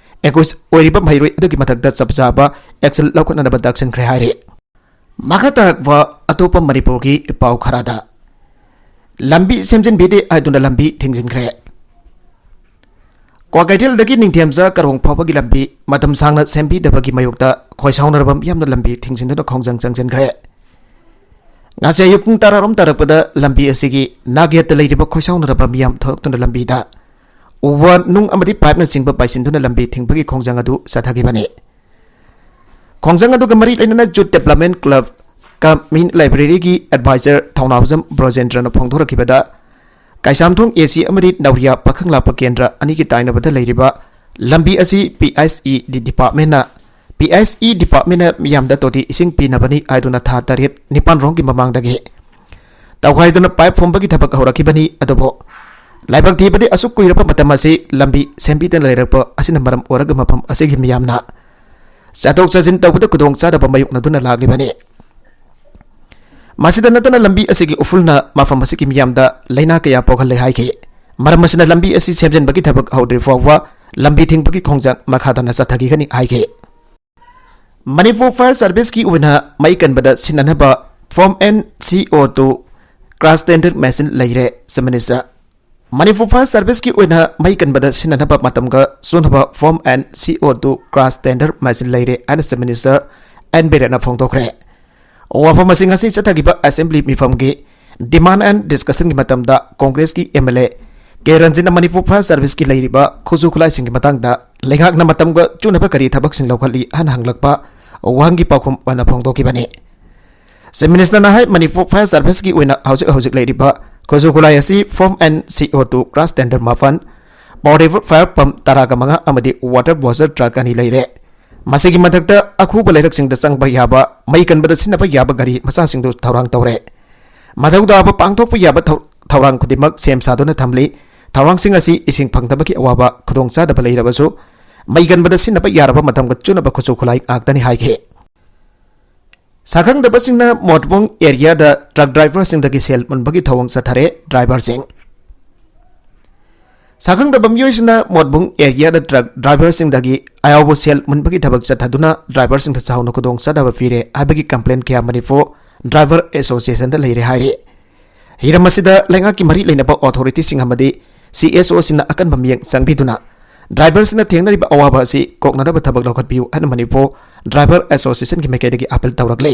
accused ꯑꯣꯏꯔꯤꯕ ꯃꯍꯩꯔꯣꯏ ꯑꯗꯨꯒꯤ ꯃꯊꯛꯇ ꯆꯞ ꯆꯥꯕ action ꯂꯧꯈꯠꯅꯅꯕ ꯇꯛꯁꯤꯟꯈ꯭ꯔꯦ ꯍꯥꯏꯔꯤ꯫ ꯃꯈꯥ ꯇꯥꯔꯛꯄ ꯑꯇꯣꯞꯄ ꯃꯅꯤꯄꯨꯔꯒꯤ ꯄꯥꯎ ꯈꯔꯗ, ꯂꯝꯕꯤ ꯁꯦꯝꯖꯤꯟꯕꯤꯗꯦ ꯍꯥꯏꯗꯨꯅ ꯂꯝꯕꯤ ꯊꯤꯡꯖꯤꯟꯈ꯭ꯔꯦ꯫ ꯀ꯭ꯋꯥꯀꯩꯊꯦꯜꯗꯒꯤ ꯅꯤꯡꯊꯦꯝꯖ ꯀꯔꯣꯡ ꯐꯥꯎꯕꯒꯤ ꯂꯝꯕꯤ ꯃꯇꯝ ꯁꯥꯡꯅ ꯁꯦꯝꯕꯤꯗꯕꯒꯤ ꯃꯥꯌꯣꯛꯇ ꯈꯣꯏꯁꯥꯎꯅꯔꯕ ꯃꯤꯌꯥꯝꯅ ꯂꯝꯕꯤ ꯊꯤꯡꯖꯤꯟꯗꯨꯅ ꯈꯣꯡꯖꯪ ꯆꯪꯁꯤꯟꯈ꯭ꯔꯦ꯫ ꯉꯁꯤ ꯑꯌꯨꯛ ꯄꯨꯡ ꯇꯔꯥꯔꯣꯝ ꯇꯥꯔꯛꯄꯗ ꯂꯝꯕꯤ ꯑꯁꯤꯒꯤ ꯅꯥꯛꯌꯦꯠꯇ ꯂꯩꯔꯤꯕ ꯈꯣꯏꯁꯥꯎꯅꯔꯕ ꯃꯤꯌꯥꯝ ꯊꯣꯛꯂꯛꯇꯨꯅ ꯂꯝꯕꯤꯗ ꯎ ꯋꯥ, ꯅꯨꯡ ꯑꯃꯗꯤ pipe ꯅꯆꯤꯡꯕ ꯄꯥꯏꯁꯤꯟꯗꯨꯅ ꯂꯝꯕꯤ ꯊꯤꯡꯕꯒꯤ ꯈꯣꯡꯖꯪ ꯑꯗꯨ ꯆꯠꯊꯈꯤꯕꯅꯤ꯫ ꯈꯣꯡꯖꯪ ꯑꯗꯨꯒ ꯃꯔꯤ ꯂꯩꯅꯅ Youth Development Club ꯀꯃꯤꯟ ꯂꯥꯏꯕ꯭ꯔꯦꯔꯤꯒꯤ ꯑꯦꯗꯚꯥꯏꯖꯔ ꯊꯧꯅꯥꯎꯖꯝ ꯕ꯭ꯔꯣꯖꯦꯟꯗ꯭ꯔꯅ ꯐꯣꯡꯗꯣꯔꯛꯈꯤꯕꯗ, ꯀꯩꯁꯥꯝꯊꯣꯡ ꯑꯦ ꯁꯤ ꯑꯃꯗꯤ ꯅꯧꯔꯤꯌꯥ ꯄꯥꯈꯪ ꯂꯥꯛꯄ ꯀꯦꯟꯗ꯭ꯔ ꯑꯅꯤꯒꯤ ꯇꯥꯏꯅꯕꯗ ꯂꯩꯔꯤꯕ ꯂꯝꯕꯤ ꯑꯁꯤ ꯄꯤ ꯑꯩꯆ ꯏ ꯗꯤ ꯗꯤꯄꯥꯔꯠꯃꯦꯟꯅ, ꯄꯤ ꯑꯩꯆ ꯏ ꯗꯤꯄꯥꯔꯠꯃꯦꯟꯅ ꯃꯤꯌꯥꯝꯗ ꯇꯣꯇꯤ ꯏꯁꯤꯡ ꯄꯤꯅꯕꯅꯤ ꯍꯥꯏꯗꯨꯅ ꯊꯥ ꯇꯔꯦꯠ ꯅꯤꯄꯥꯜ ꯔꯣꯝꯒꯤ ꯃꯃꯥꯡꯗꯒꯤ ꯇꯧꯈꯥꯏꯗꯨꯅ ꯄꯥꯏꯞ ꯐꯨꯝꯕꯒꯤ ꯊꯕꯛ ꯍꯧꯔꯛꯈꯤꯕꯅꯤ꯫ ꯑꯗꯨꯕꯨ ꯂꯥꯏꯕꯛ ꯊꯤꯕꯗꯤ, ꯑꯁꯨꯛ ꯀꯨꯏꯔꯕ ꯃꯇꯝ ꯑꯁꯤ ꯂꯝꯕꯤ ꯁꯦꯝꯕꯤꯗꯅ ꯂꯩꯔꯛꯄ ꯑꯁꯤꯅ ꯃꯔꯝ ꯑꯣꯏꯔꯒ ꯃꯐꯝ ꯑꯁꯤꯒꯤ ꯃꯤꯌꯥꯝꯅ ꯆꯠꯊꯣꯛ ꯆꯠꯁꯤꯟ ꯇꯧꯕꯗ ꯈꯨꯗꯣꯡ ꯆꯥꯗꯕ ꯃꯥꯌꯣꯛꯅꯗꯨꯅ ꯂꯥꯛꯂꯤꯕꯅꯤ꯫ ꯃꯁꯤꯗ ꯅꯠꯇꯅ ꯂꯝꯕꯤ ꯑꯁꯤꯒꯤ ꯎꯐꯨꯜꯅ ꯃꯐꯝ ꯑꯁꯤꯒꯤ ꯃꯤꯌꯥꯝꯗ ꯂꯥꯏꯅꯥ ꯀꯌꯥ ꯄꯣꯛꯍꯜꯂꯦ ꯍꯥꯏꯈꯤ꯫ ꯃꯔꯝ ꯑꯁꯤꯅ ꯂꯝꯕꯤ ꯑꯁꯤ ꯁꯦꯝꯖꯤꯟꯕꯒꯤ ꯊꯕꯛ ꯍꯧꯗ꯭ꯔꯤ ꯐꯥꯎꯕ ꯂꯝꯕꯤ ꯊꯤꯡꯕꯒꯤ ꯈꯣꯡꯖꯪ ꯃꯈꯥ ꯇꯥꯅ ꯆꯠꯊꯈꯤꯒꯅꯤ ꯍꯥꯏꯈꯤ꯫ ꯃꯅꯤꯄꯨꯔ ꯐꯥꯌꯔ ꯁꯥꯔꯚꯤꯁꯀꯤ ꯑꯣꯏꯅ ꯃꯩ ꯀꯟꯕꯗ ꯁꯤꯖꯤꯟꯅꯅꯕ ꯐꯣꯝ ꯑꯦꯟ ꯁꯤ ꯑꯣ ꯇꯨ ꯀ꯭ꯔꯥꯁ ꯇꯦꯟꯗꯔ ꯃꯦꯆꯤꯟ ꯂꯩꯔꯦ, ꯆꯤꯐ ꯃꯤꯅꯤꯁꯇꯔ꯫ ꯃꯅꯤꯄꯨꯔ ꯐꯥꯌꯔ ꯁꯥꯔꯚꯤꯁꯀꯤ ꯑꯣꯏꯅ ꯃꯩ ꯀꯟꯕꯗ ꯁꯤꯖꯤꯟꯅꯅꯕ ꯃꯇꯝꯒ ꯆꯨꯅꯕ ꯐꯣꯝ ꯑꯦꯟ ꯁꯤ ꯑꯣ ꯇꯨ ꯀ꯭ꯔꯥꯁ ꯇꯦꯟꯗꯔ ꯃꯦꯆꯤꯟ ꯂꯩꯔꯦ ꯍꯥꯏꯅ ꯆꯤꯐ ꯃꯤꯅꯤꯁꯇꯔ ꯑꯦꯟ ꯕꯤꯔꯦꯟꯅ ꯐꯣꯡꯗꯣꯛꯈ꯭ꯔꯦ꯫ ꯋꯥꯐꯝ ꯑꯁꯤ ꯉꯁꯤ ꯆꯠꯊꯈꯤꯕ ꯑꯦꯁꯦꯝꯕ꯭ꯂꯤ ꯃꯤꯐꯝꯒꯤ ꯗꯤꯃꯥꯟ ꯑꯦꯟ ꯗꯤꯁꯀꯁꯟꯒꯤ ꯃꯇꯝꯗ ꯀꯣꯡꯒ꯭ꯔꯦꯁꯀꯤ ꯑꯦꯝ ꯑꯦꯜ ꯑꯦ ꯀꯦ ꯔꯟꯖꯤꯠꯅ ꯃꯅꯤꯄꯨꯔ ꯐꯥꯌꯔ ꯁꯥꯔꯚꯤꯁꯀꯤ ꯂꯩꯔꯤꯕ ꯈꯨꯠꯁꯨ ꯈꯨꯠꯂꯥꯏꯁꯤꯡꯒꯤ ꯃꯇꯥꯡꯗ ꯂꯩꯉꯥꯛꯅ ꯃꯇꯝꯒ ꯆꯨꯅꯕ ꯀꯔꯤ ꯊꯕꯛꯁꯤꯡ ꯂꯧꯈꯠꯂꯤ ꯍꯥꯏꯅ ꯍꯪꯂꯛꯄ ꯋꯥꯍꯪꯒꯤ ꯄꯥꯎꯈꯨꯝ ꯑꯣꯏꯅ ꯐꯣꯡꯗꯣꯛꯈꯤꯕꯅꯤ꯫ ꯆꯤꯐ ꯃꯤꯅꯤꯁꯇꯔꯅ ꯍꯥꯏ, ꯃꯅꯤꯄꯨꯔ ꯐꯥꯌꯔ ꯁꯥꯔꯚꯤꯁꯀꯤ ꯑꯣꯏꯅ ꯍꯧꯖꯤꯛ ꯍꯧꯖꯤꯛ ꯂꯩꯔꯤꯕ ꯈꯨꯠꯁꯨ ꯈꯨꯠꯂꯥꯏ ꯑꯁꯤ ꯐꯣꯝ ꯑꯦꯟ ꯁꯤ ꯑꯣ ꯇꯨ ꯀ꯭ꯔꯥꯁ ꯇꯦꯟꯗꯔ ꯃꯥꯄꯟ, ꯄꯣꯔꯇꯦꯕꯜ ꯐꯥꯌꯔ ꯄꯝ ꯇꯔꯥꯒ ꯃꯉꯥ ꯑꯃꯗꯤ ꯋꯥꯇꯔ ꯕꯣꯁꯔ ꯇ꯭ꯔꯛ ꯑꯅꯤ ꯂꯩꯔꯦ꯫ ꯃꯁꯤꯒꯤ ꯃꯊꯛꯇ ꯑꯈꯨꯕ ꯂꯩꯔꯛꯁꯤꯡꯗ ꯆꯪꯕ ꯌꯥꯕ, ꯃꯩ ꯀꯟꯕꯗ ꯁꯤꯖꯤꯟꯅꯕ ꯌꯥꯕ ꯒꯥꯔꯤ ꯃꯆꯥꯁꯤꯡꯗꯨ ꯊꯧꯔꯥꯡ ꯇꯧꯔꯦ꯫ ꯃꯊꯧ ꯇꯥꯕ ꯄꯥꯡꯊꯣꯛꯄ ꯌꯥꯕ ꯊꯧ-, ꯊꯧꯔꯥꯡ ꯈꯨꯗꯤꯡꯃꯛ ꯁꯦꯝ ꯁꯥꯗꯨꯅ ꯊꯝꯂꯤ꯫ ꯊꯧꯔꯥꯡꯁꯤꯡ ꯑꯁꯤ ꯏꯁꯤꯡ ꯐꯪꯗꯕꯒꯤ ꯑꯋꯥꯕ ꯈꯨꯗꯣꯡꯆꯥꯗꯕ ꯂꯩꯔꯕꯁꯨ, ꯃꯩ ꯀꯟꯕꯗ ꯁꯤꯖꯤꯟꯅꯕ ꯌꯥꯔꯕ ꯃꯇꯝꯒ ꯆꯨꯅꯕ ꯈꯨꯠꯁꯨ ꯈꯨꯠꯂꯥꯏ ꯉꯥꯛꯇꯅꯤ ꯍꯥꯏꯈꯤ꯫ ꯁꯛꯈꯪꯗꯕꯁꯤꯡꯅ ꯃꯣꯠꯕꯨꯡ ꯑꯦꯔꯤꯌꯥꯗ ꯇ꯭ꯔꯛ ꯗ꯭ꯔꯥꯏꯚꯔꯁꯤꯡꯗꯒꯤ ꯁꯦꯜ ꯃꯨꯟꯕꯒꯤ ꯊꯧꯑꯣꯡ ꯆꯠꯊꯔꯦ꯫ ꯗ꯭ꯔꯥꯏꯚꯔꯁꯤꯡ ꯁꯛꯈꯪꯗꯕ ꯃꯤꯑꯣꯏꯁꯤꯡꯅ ꯃꯣꯠꯕꯨꯡ ꯑꯦꯔꯤꯌꯥꯗ ꯇ꯭ꯔꯛ ꯗ꯭ꯔꯥꯏꯚꯔꯁꯤꯡꯗꯒꯤ ꯑꯌꯥꯎꯕ ꯁꯦꯜ ꯃꯨꯟꯕꯒꯤ ꯊꯕꯛ ꯆꯠꯊꯗꯨꯅ ꯗ꯭ꯔꯥꯏꯚꯔꯁꯤꯡꯗ ꯆꯥꯎꯅ ꯈꯨꯗꯣꯡꯆꯥꯗꯕ ꯄꯤꯔꯦ ꯍꯥꯏꯕꯒꯤ ꯀꯝꯄ꯭ꯂꯦꯟ ꯀꯌꯥ ꯃꯅꯤꯄꯨꯔ ꯗ꯭ꯔꯥꯏꯚꯔ ꯑꯦꯁꯣꯁꯤꯌꯦꯁꯟꯗ ꯂꯩꯔꯦ ꯍꯥꯏꯔꯤ꯫ ꯍꯤꯔꯝ ꯑꯁꯤꯗ ꯂꯩꯉꯥꯛꯀꯤ ꯃꯔꯤ ꯂꯩꯅꯕ ꯑꯣꯊꯣꯔꯤꯇꯤꯁꯤꯡ ꯑꯃꯗꯤ ꯁꯤ ꯑꯦꯁ ꯑꯣꯁꯤꯡꯅ ꯑꯀꯟꯕ ꯃꯤꯠꯌꯦꯡ ꯆꯪꯕꯤꯗꯨꯅ ꯗ꯭ꯔꯥꯏꯚꯔꯁꯤꯡꯅ ꯊꯦꯡꯅꯔꯤꯕ ꯑꯋꯥꯕ ꯑꯁꯤ ꯀꯣꯛꯅꯅꯕ ꯊꯕꯛ ꯂꯧꯈꯠꯄꯤꯌꯨ ꯍꯥꯏꯅ ꯃꯅꯤꯄꯨꯔ ꯗ꯭ꯔꯥꯏꯚꯔ ꯑꯦꯁꯣꯁꯤꯌꯦꯁꯟꯒꯤ ꯃꯥꯏꯀꯩꯗꯒꯤ ꯑꯥꯄꯤꯜ ꯇꯧꯔꯛꯂꯤ꯫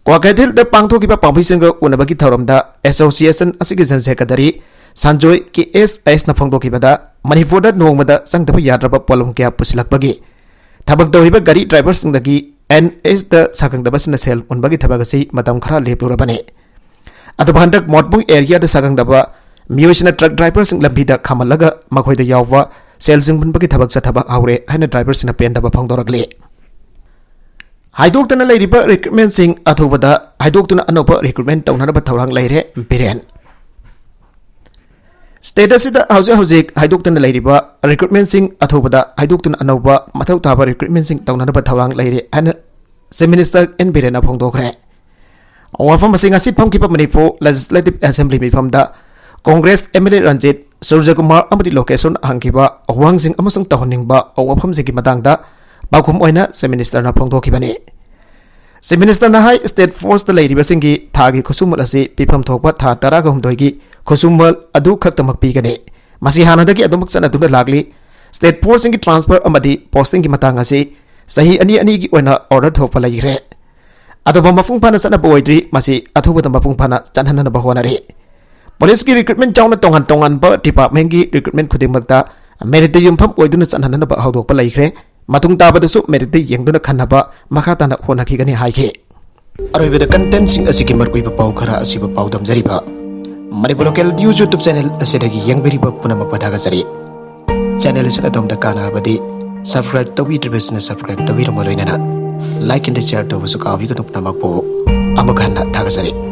ꯀ꯭ꯋꯥꯀꯩꯊꯦꯜꯗ ꯄꯥꯡꯊꯣꯛꯈꯤꯕ ꯄꯥꯝꯕꯩꯁꯤꯡꯒ ꯎꯅꯕꯒꯤ ꯊꯧꯔꯝꯗ ꯑꯦꯁꯣꯁꯤꯌꯦꯁꯟ ꯑꯁꯤꯒꯤ ꯖꯦꯅꯔꯦꯜ ꯁꯦꯀ꯭ꯔꯦꯇꯔꯤ ꯁꯟꯖꯣꯏ ꯀꯦ ꯑꯦꯁ ꯑꯦꯁꯅ ꯐꯣꯡꯗꯣꯛꯈꯤꯕꯗ, ꯃꯅꯤꯄꯨꯔꯗ ꯅꯣꯡꯃꯗ ꯆꯪꯗꯕ ꯌꯥꯗ꯭ꯔꯕ ꯄꯣꯠꯂꯝ ꯀꯌꯥ ꯄꯨꯁꯤꯜꯂꯛꯄꯒꯤ ꯊꯕꯛ ꯇꯧꯔꯤꯕ ꯒꯥꯔꯤ ꯗ꯭ꯔꯥꯏꯚꯔꯁꯤꯡꯗꯒꯤ ꯑꯦꯟ ꯑꯦꯁꯇ ꯁꯥꯈꯪꯗꯕꯁꯤꯡꯅ ꯁꯦꯜ ꯃꯨꯟꯕꯒꯤ ꯊꯕꯛ ꯑꯁꯤ ꯃꯇꯝ ꯈꯔ ꯂꯦꯞꯂꯨꯔꯕꯅꯤ꯫ ꯑꯗꯨꯕꯨ ꯍꯟꯗꯛ ꯃꯣꯠꯕꯨꯡ ꯑꯦꯔꯤꯌꯥꯗ ꯁꯥꯈꯪꯗꯕ ꯃꯤꯑꯣꯏꯁꯤꯡꯅ ꯇ꯭ꯔꯛ ꯗ꯭ꯔꯥꯏꯚꯔꯁꯤꯡ ꯂꯝꯕꯤꯗ ꯈꯥꯝꯍꯜꯂꯒ ꯃꯈꯣꯏꯗ ꯌꯥꯎꯕ ꯁꯦꯜꯁꯤꯡ ꯃꯨꯟꯕꯒꯤ ꯊꯕꯛ ꯆꯠꯊꯕ ꯍꯧꯔꯦ ꯍꯥꯏꯅ ꯗ꯭ꯔꯥꯏꯚꯔꯁꯤꯡꯅ ꯄꯦꯟꯗꯕ ꯐꯣꯡꯗꯣꯔꯛꯂꯤ꯫ ꯍꯥꯏꯗꯣꯛꯇꯅ ꯂꯩꯔꯤꯕ ꯔꯤꯀ꯭ꯔꯨꯠꯃꯦꯟꯁꯤꯡ ꯑꯊꯨꯕꯗ ꯍꯥꯏꯗꯣꯛꯇꯨꯅ ꯑꯅꯧꯕ ꯔꯤꯀ꯭ꯔꯨꯠꯃꯦꯟ ꯇꯧꯅꯅꯕ ꯊꯧꯔꯥꯡ ꯂꯩꯔꯦ, ꯕꯤꯔꯦꯟ꯫ ꯁ꯭ꯇꯦꯠ ꯑꯁꯤꯗ ꯍꯧꯖꯤꯛ ꯍꯧꯖꯤꯛ ꯍꯥꯏꯗꯣꯛꯇꯅ ꯂꯩꯔꯤꯕ ꯔꯤꯀ꯭ꯔꯨꯠꯃꯦꯟꯁꯤꯡ ꯑꯊꯨꯕꯗ ꯍꯥꯏꯗꯣꯛꯇꯨꯅ ꯑꯅꯧꯕ ꯃꯊꯧ ꯇꯥꯕ ꯔꯤꯀ꯭ꯔꯨꯠꯃꯦꯟꯁꯤꯡ ꯇꯧꯅꯅꯕ ꯊꯧꯔꯥꯡ ꯂꯩꯔꯦ ꯍꯥꯏꯅ ꯆꯤꯐ ꯃꯤꯅꯤꯁꯇꯔ ꯑꯦꯟ ꯕꯤꯔꯦꯟꯅ ꯐꯣꯡꯗꯣꯛꯈ꯭ꯔꯦ꯫ ꯋꯥꯐꯝ ꯑꯁꯤ ꯉꯁꯤ ꯐꯝꯈꯤꯕ ꯃꯅꯤꯄꯨꯔ ꯂꯦꯖꯤꯁꯂꯦꯇꯤꯚ ꯑꯦꯁꯦꯝꯕ꯭ꯂꯤ ꯃꯤꯐꯝꯗ Congress M L A Ranjit, Surajkumar ꯑꯃꯗꯤ ꯂꯣꯀꯦꯁꯣꯟ ꯍꯪꯈꯤꯕ ꯋꯥꯍꯪꯁꯤꯡ ꯑꯃꯁꯨꯡ ꯇꯧꯍꯟꯅꯤꯡꯕ ꯋꯥꯐꯝꯁꯤꯡꯒꯤ ꯃꯇꯥꯡꯗ ꯄꯥꯎꯈꯨꯝ ꯑꯣꯏꯅ ꯆꯤꯐ ꯃꯤꯅꯤꯁꯇꯔꯅ ꯐꯣꯡꯗꯣꯛꯈꯤꯕꯅꯤ꯫ ꯆꯤꯐ ꯃꯤꯅꯤꯁꯇꯔꯅ ꯍꯥꯏ, ꯁ꯭ꯇꯦꯠ ꯐꯣꯔꯁꯇ ꯂꯩꯔꯤꯕꯁꯤꯡꯒꯤ ꯊꯥꯒꯤ ꯈꯨꯠꯁꯨꯃꯟ ꯑꯁꯤ ꯄꯤꯐꯝ ꯊꯣꯛꯄ ꯊꯥ ꯇꯔꯥꯒ ꯍꯨꯝꯗꯣꯏꯒꯤ ꯈꯨꯠꯁꯨꯃꯟ ꯑꯗꯨ ꯈꯛꯇꯃꯛ ꯄꯤꯒꯅꯤ꯫ ꯃꯁꯤ ꯍꯥꯟꯅꯗꯒꯤ ꯑꯗꯨꯃꯛ ꯆꯠꯅꯗꯨꯅ ꯂꯥꯛꯂꯤ꯫ ꯁ꯭ꯇꯦꯠ ꯐꯣꯔꯁꯁꯤꯡꯒꯤ ꯇ꯭ꯔꯥꯟꯁꯐꯔ ꯑꯃꯗꯤ ꯄꯣꯁꯇꯤꯡꯒꯤ ꯃꯇꯥꯡ ꯑꯁꯤ ꯆꯍꯤ ꯑꯅꯤ ꯑꯅꯤꯒꯤ ꯑꯣꯏꯅ ꯑꯣꯔꯗꯔ ꯊꯣꯛꯄ ꯂꯩꯈ꯭ꯔꯦ꯫ ꯑꯗꯨꯕꯨ ꯃꯄꯨꯡ ꯐꯥꯅ ꯆꯠꯅꯕ ꯑꯣꯏꯗ꯭ꯔꯤ꯫ ꯃꯁꯤ ꯑꯊꯨꯕꯗ ꯃꯄꯨꯡ ꯐꯥꯅ ꯆꯠꯍꯟꯅꯕ ꯍꯣꯠꯅꯔꯤ꯫ ꯄꯨꯂꯤꯁꯀꯤ ꯔꯤꯀ꯭ꯔꯨꯠꯃꯦꯟ ꯌꯥꯎꯅ ꯇꯣꯉꯥꯟ ꯇꯣꯉꯥꯟꯕ ꯗꯤꯄꯥꯔꯠꯃꯦꯟꯒꯤ ꯔꯤꯀ꯭ꯔꯨꯠꯃꯦꯟ ꯈꯨꯗꯤꯡꯃꯛꯇ ꯃꯦꯔꯤꯠꯇ ꯌꯨꯝꯐꯝ ꯑꯣꯏꯗꯨꯅ ꯆꯠꯍꯟꯅꯕ ꯍꯧꯗꯣꯛꯄ ꯂꯩꯈ꯭ꯔꯦ꯫ ꯃꯇꯨꯡ ꯇꯥꯕꯗꯁꯨ ꯃꯦꯔꯤꯠꯇ ꯌꯦꯡꯗꯨꯅ ꯈꯟꯅꯕ ꯃꯈꯥ ꯇꯥꯅ ꯍꯣꯠꯅꯈꯤꯒꯅꯤ ꯍꯥꯏꯈꯤ꯫ ꯑꯔꯣꯏꯕꯗ ꯀꯟꯇꯦꯟꯁꯤꯡ ꯑꯁꯤꯒꯤ ꯃꯔꯨꯑꯣꯏꯕ ꯄꯥꯎ ꯈꯔ ꯑꯁꯤꯕꯨ ꯄꯥꯎꯗꯝꯖꯔꯤꯕ Manipur local news YouTube channel ꯑꯁꯤꯗꯒꯤ ꯌꯦꯡꯕꯤꯔꯤꯕ ꯄꯨꯝꯅꯃꯛꯄꯨ ꯊꯥꯒꯠꯆꯔꯤ꯫ ꯆꯦꯅꯦꯜ ꯑꯁꯤꯅ ꯑꯗꯣꯝꯗ ꯀꯥꯟꯅꯔꯕꯗꯤ ꯁꯕꯁꯀ꯭ꯔꯥꯏꯕ ꯇꯧꯕꯤꯗ꯭ꯔꯤꯕꯁꯤꯡꯅ ꯁꯕꯁꯀ꯭ꯔꯥꯏꯕ ꯇꯧꯕꯤꯔꯝꯕ ꯂꯣꯏꯅꯅ ꯂꯥꯏꯛ ꯑꯃꯗꯤ ꯁꯤꯌꯔ ꯇꯧꯕꯁꯨ ꯀꯥꯎꯕꯤꯒꯅꯨ꯫ ꯄꯨꯝꯅꯃꯛꯄꯨ ꯑꯃꯨꯛ ꯍꯟꯅ ꯊꯥꯒꯠꯆꯔꯤ꯫